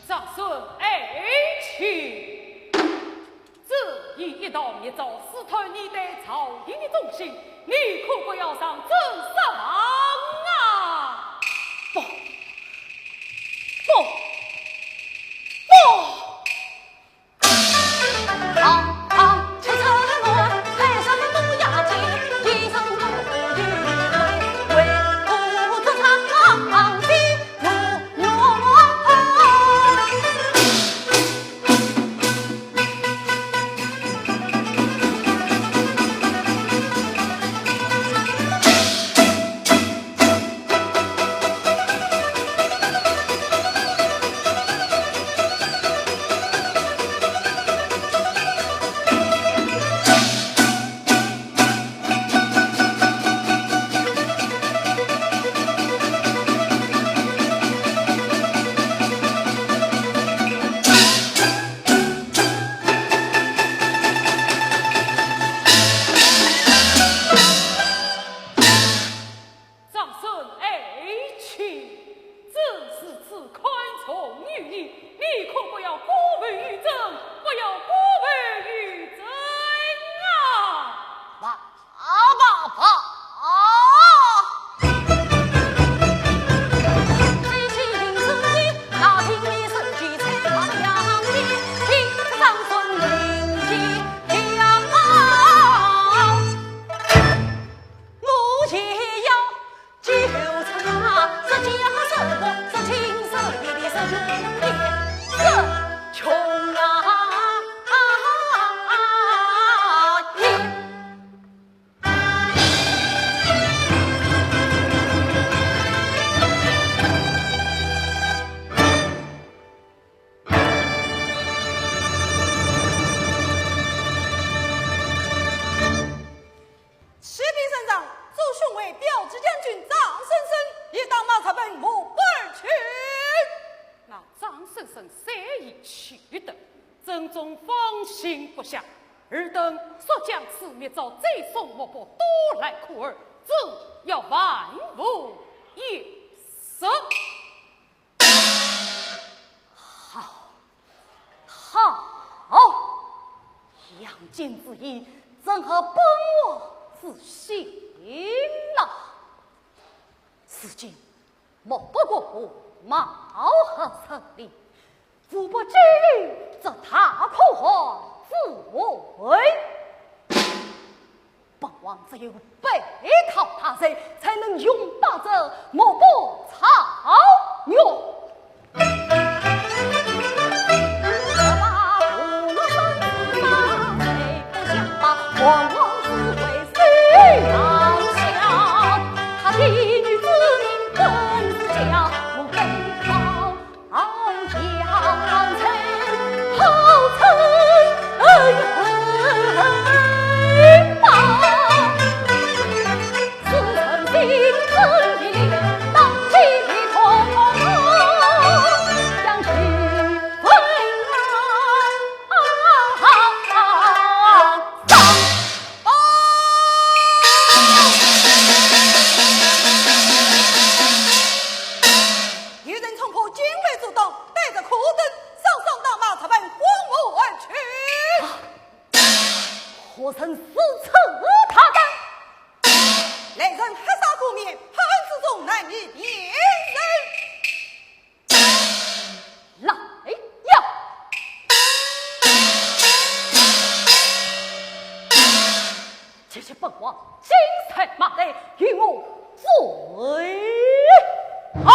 长孙爱卿，这一道密奏，试探你对朝廷的忠心，你可不要上奏上啊！不，不，不！长孙爱卿，朕如此看重于你，你可不要过问于朕，不要过问于朕啊！爸爸爸！启禀圣上，祝雄伟表旨将军张生生，已当马车奔吴国而去。那张生生虽已去得，朕总放心不下。尔等速将此密奏奏送吴国都来苦尔，朕要万无一失。 好，好，杨坚之意正合本王之心呐。如今莫不过我貌合神离，无不知这大可汗之位。 本王只有背靠他人，才能雄霸这莫不草原。我人如此大胆，来人，黑纱裹面，判之中难以辨认。来呀！ 提起本王金山马头，与我对抗！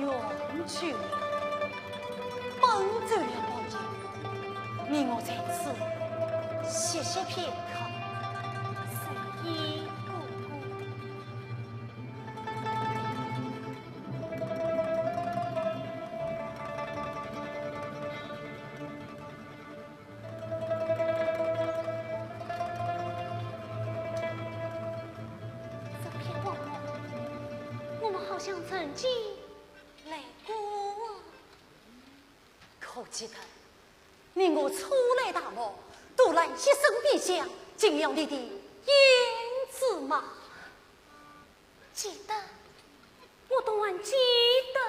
永久搬走了宝剑，你我在此歇息片刻。是，姑姑。这片宝想曾经来过啊。可记得，你我初来大漠，独来一身边疆，敬仰你的胭脂吗？记得，我都还记得。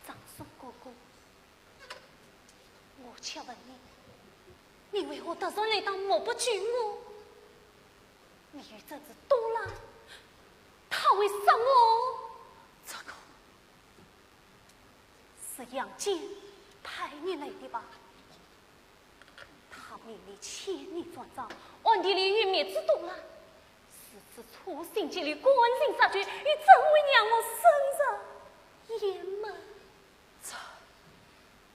长孙哥哥，我且问你，你为何突然来到漠北救我？你与胭脂多拉，她会杀我。这个，是杨坚派你来的吧？ 他秘密千里转朝，暗地里与胭脂多拉，如此处心积虑，赶尽杀绝，又怎会让我生死冤枉？这，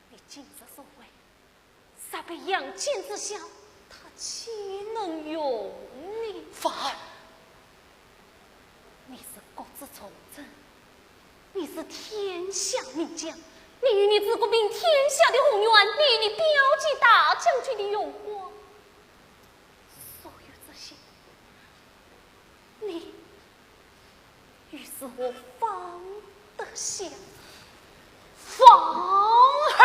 你今日所为，若被杨坚知晓，他岂能容你？婉儿， 你是国之重臣，你是天下名将，你与胭脂各凭天下的宏愿，你与你表姐大将军的荣光，所有这些，你又如何放得下？ 婉儿。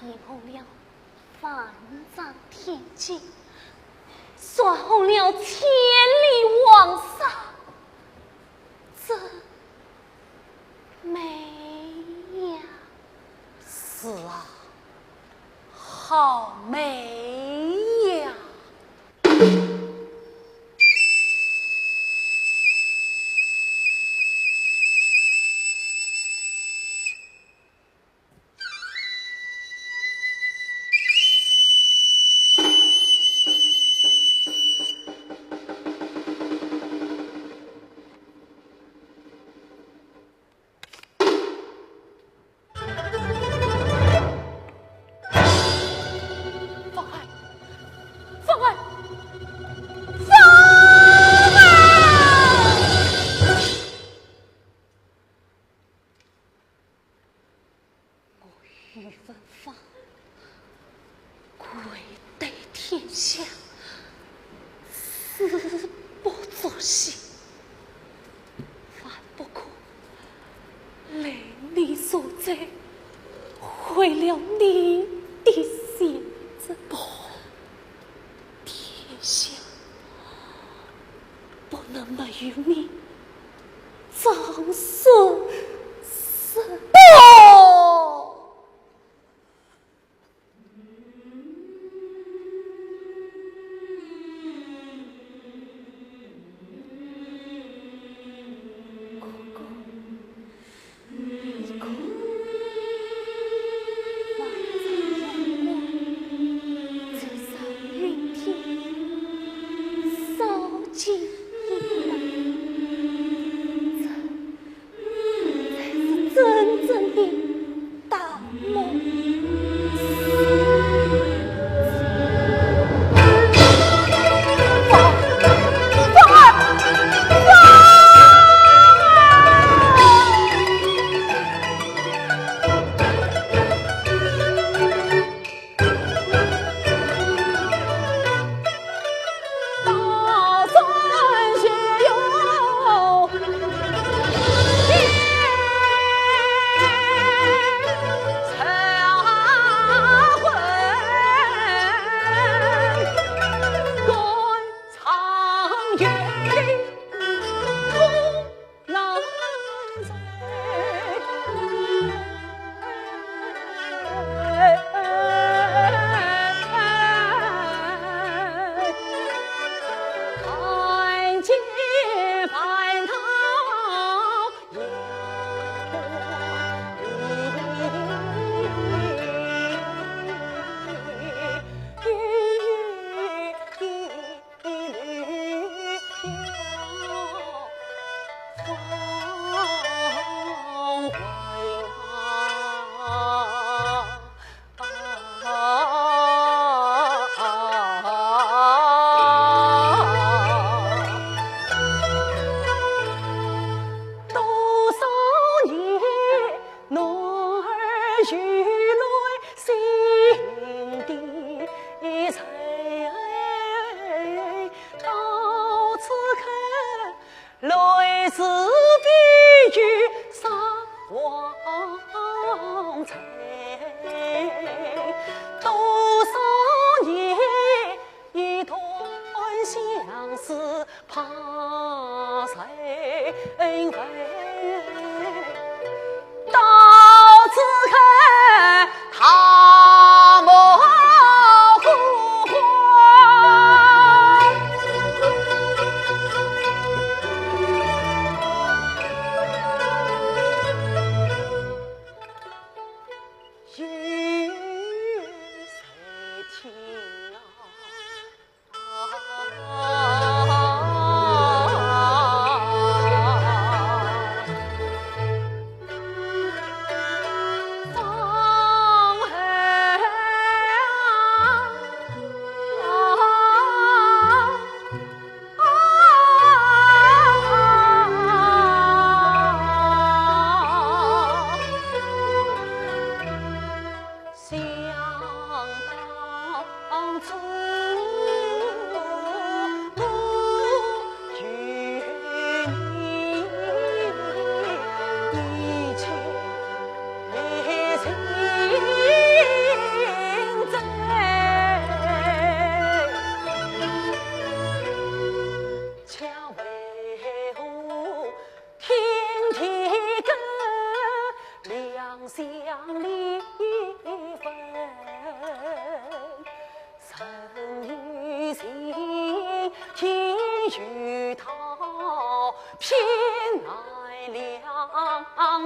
引红了万丈天际，刷红了千里黄沙，这美呀！是啊，好美呀！方爱，方爱，方爱！我宇文芳，跪对天下，誓不作戏。 万不可令你受罪，毁了你的前程。天下不能没有你，张顺生。不！ 这才是真正的大梦。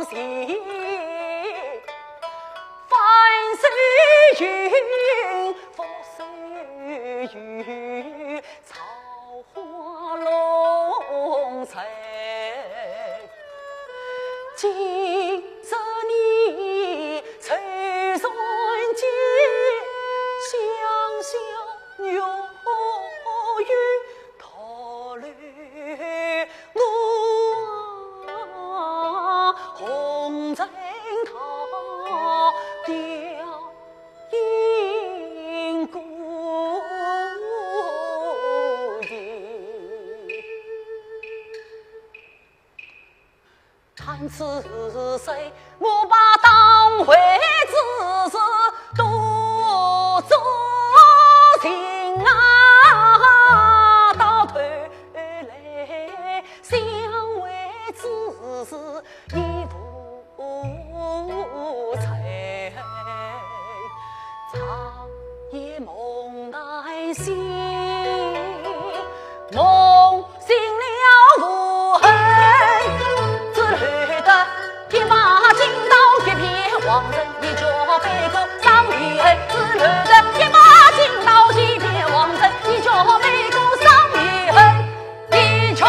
行，翻手云，覆手云，草花龙翠。今日你抽山间，香消玉殒，徒留 我红尘他吊唁孤影。叹此生，我把当回之事独作情啊，到头来 想为之事亦无才，长夜梦难醒，梦醒了无痕，只留得一把青刀，一片黄尘，一角悲歌伤离恨，只留得一把青刀，一片黄尘，一角悲歌伤离恨。 一曲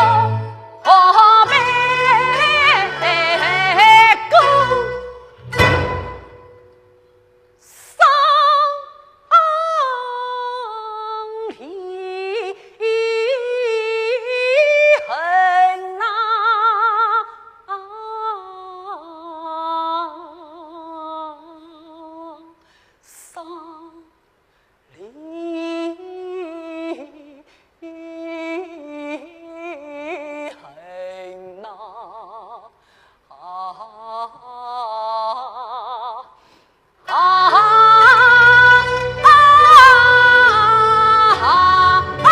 悲歌伤离恨呐，伤 离恨呐，啊，啊，啊，啊，啊。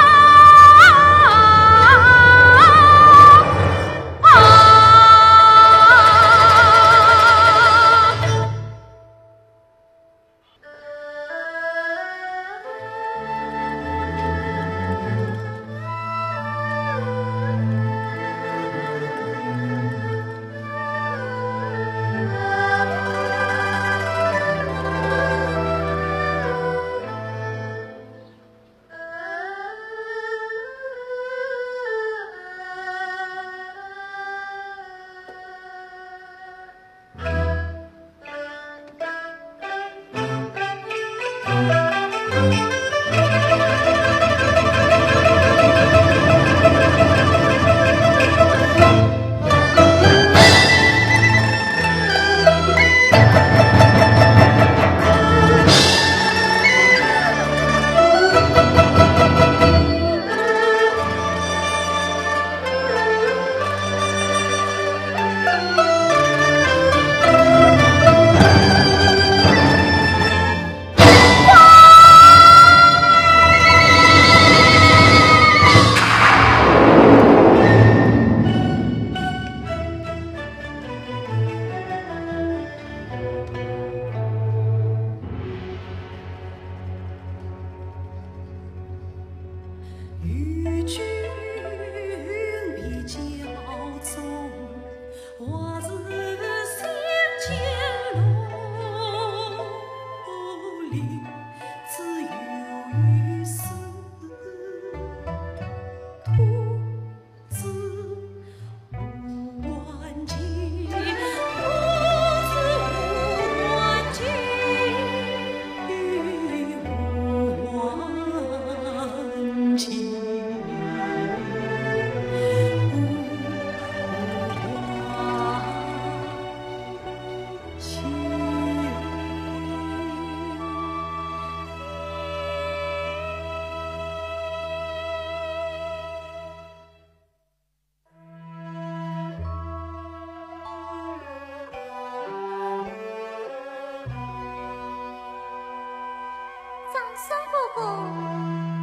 张生哥哥，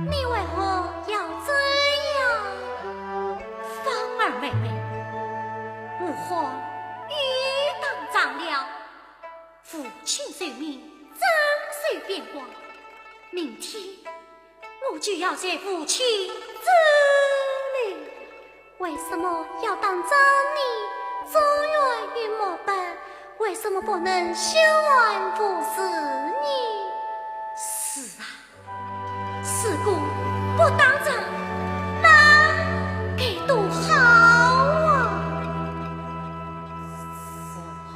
你为何要这样？芳儿妹妹，武汉雨打涨了，父亲寿命正受边关，明天 我就要随父亲走了。为什么要打扰你祝愿云墨本，为什么不能相安无事呢？是啊，如果不打仗，那该多好啊！是啊，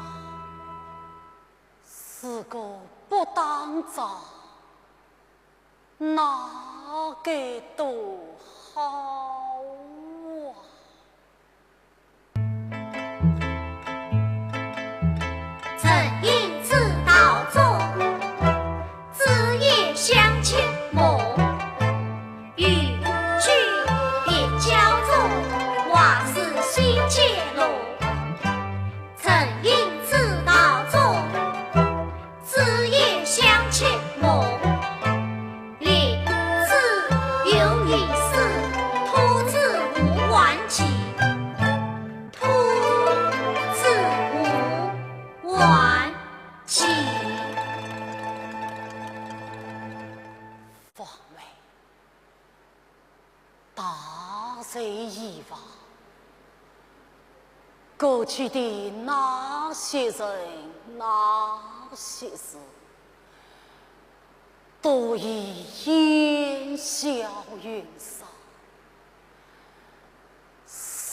如果不打仗，那该多好啊！ 沉吟至道中，枝叶香切木。有句别教中，话似水接龙。沉吟至道中， 枝叶香切木，莲子有意思，托子无还期，托子无还期。方梅， 大人以往，过去的那些人那些事，都已烟消云散。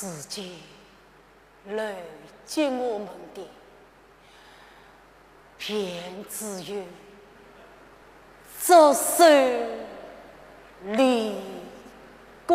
如今 累积我们的，便只有这首离歌。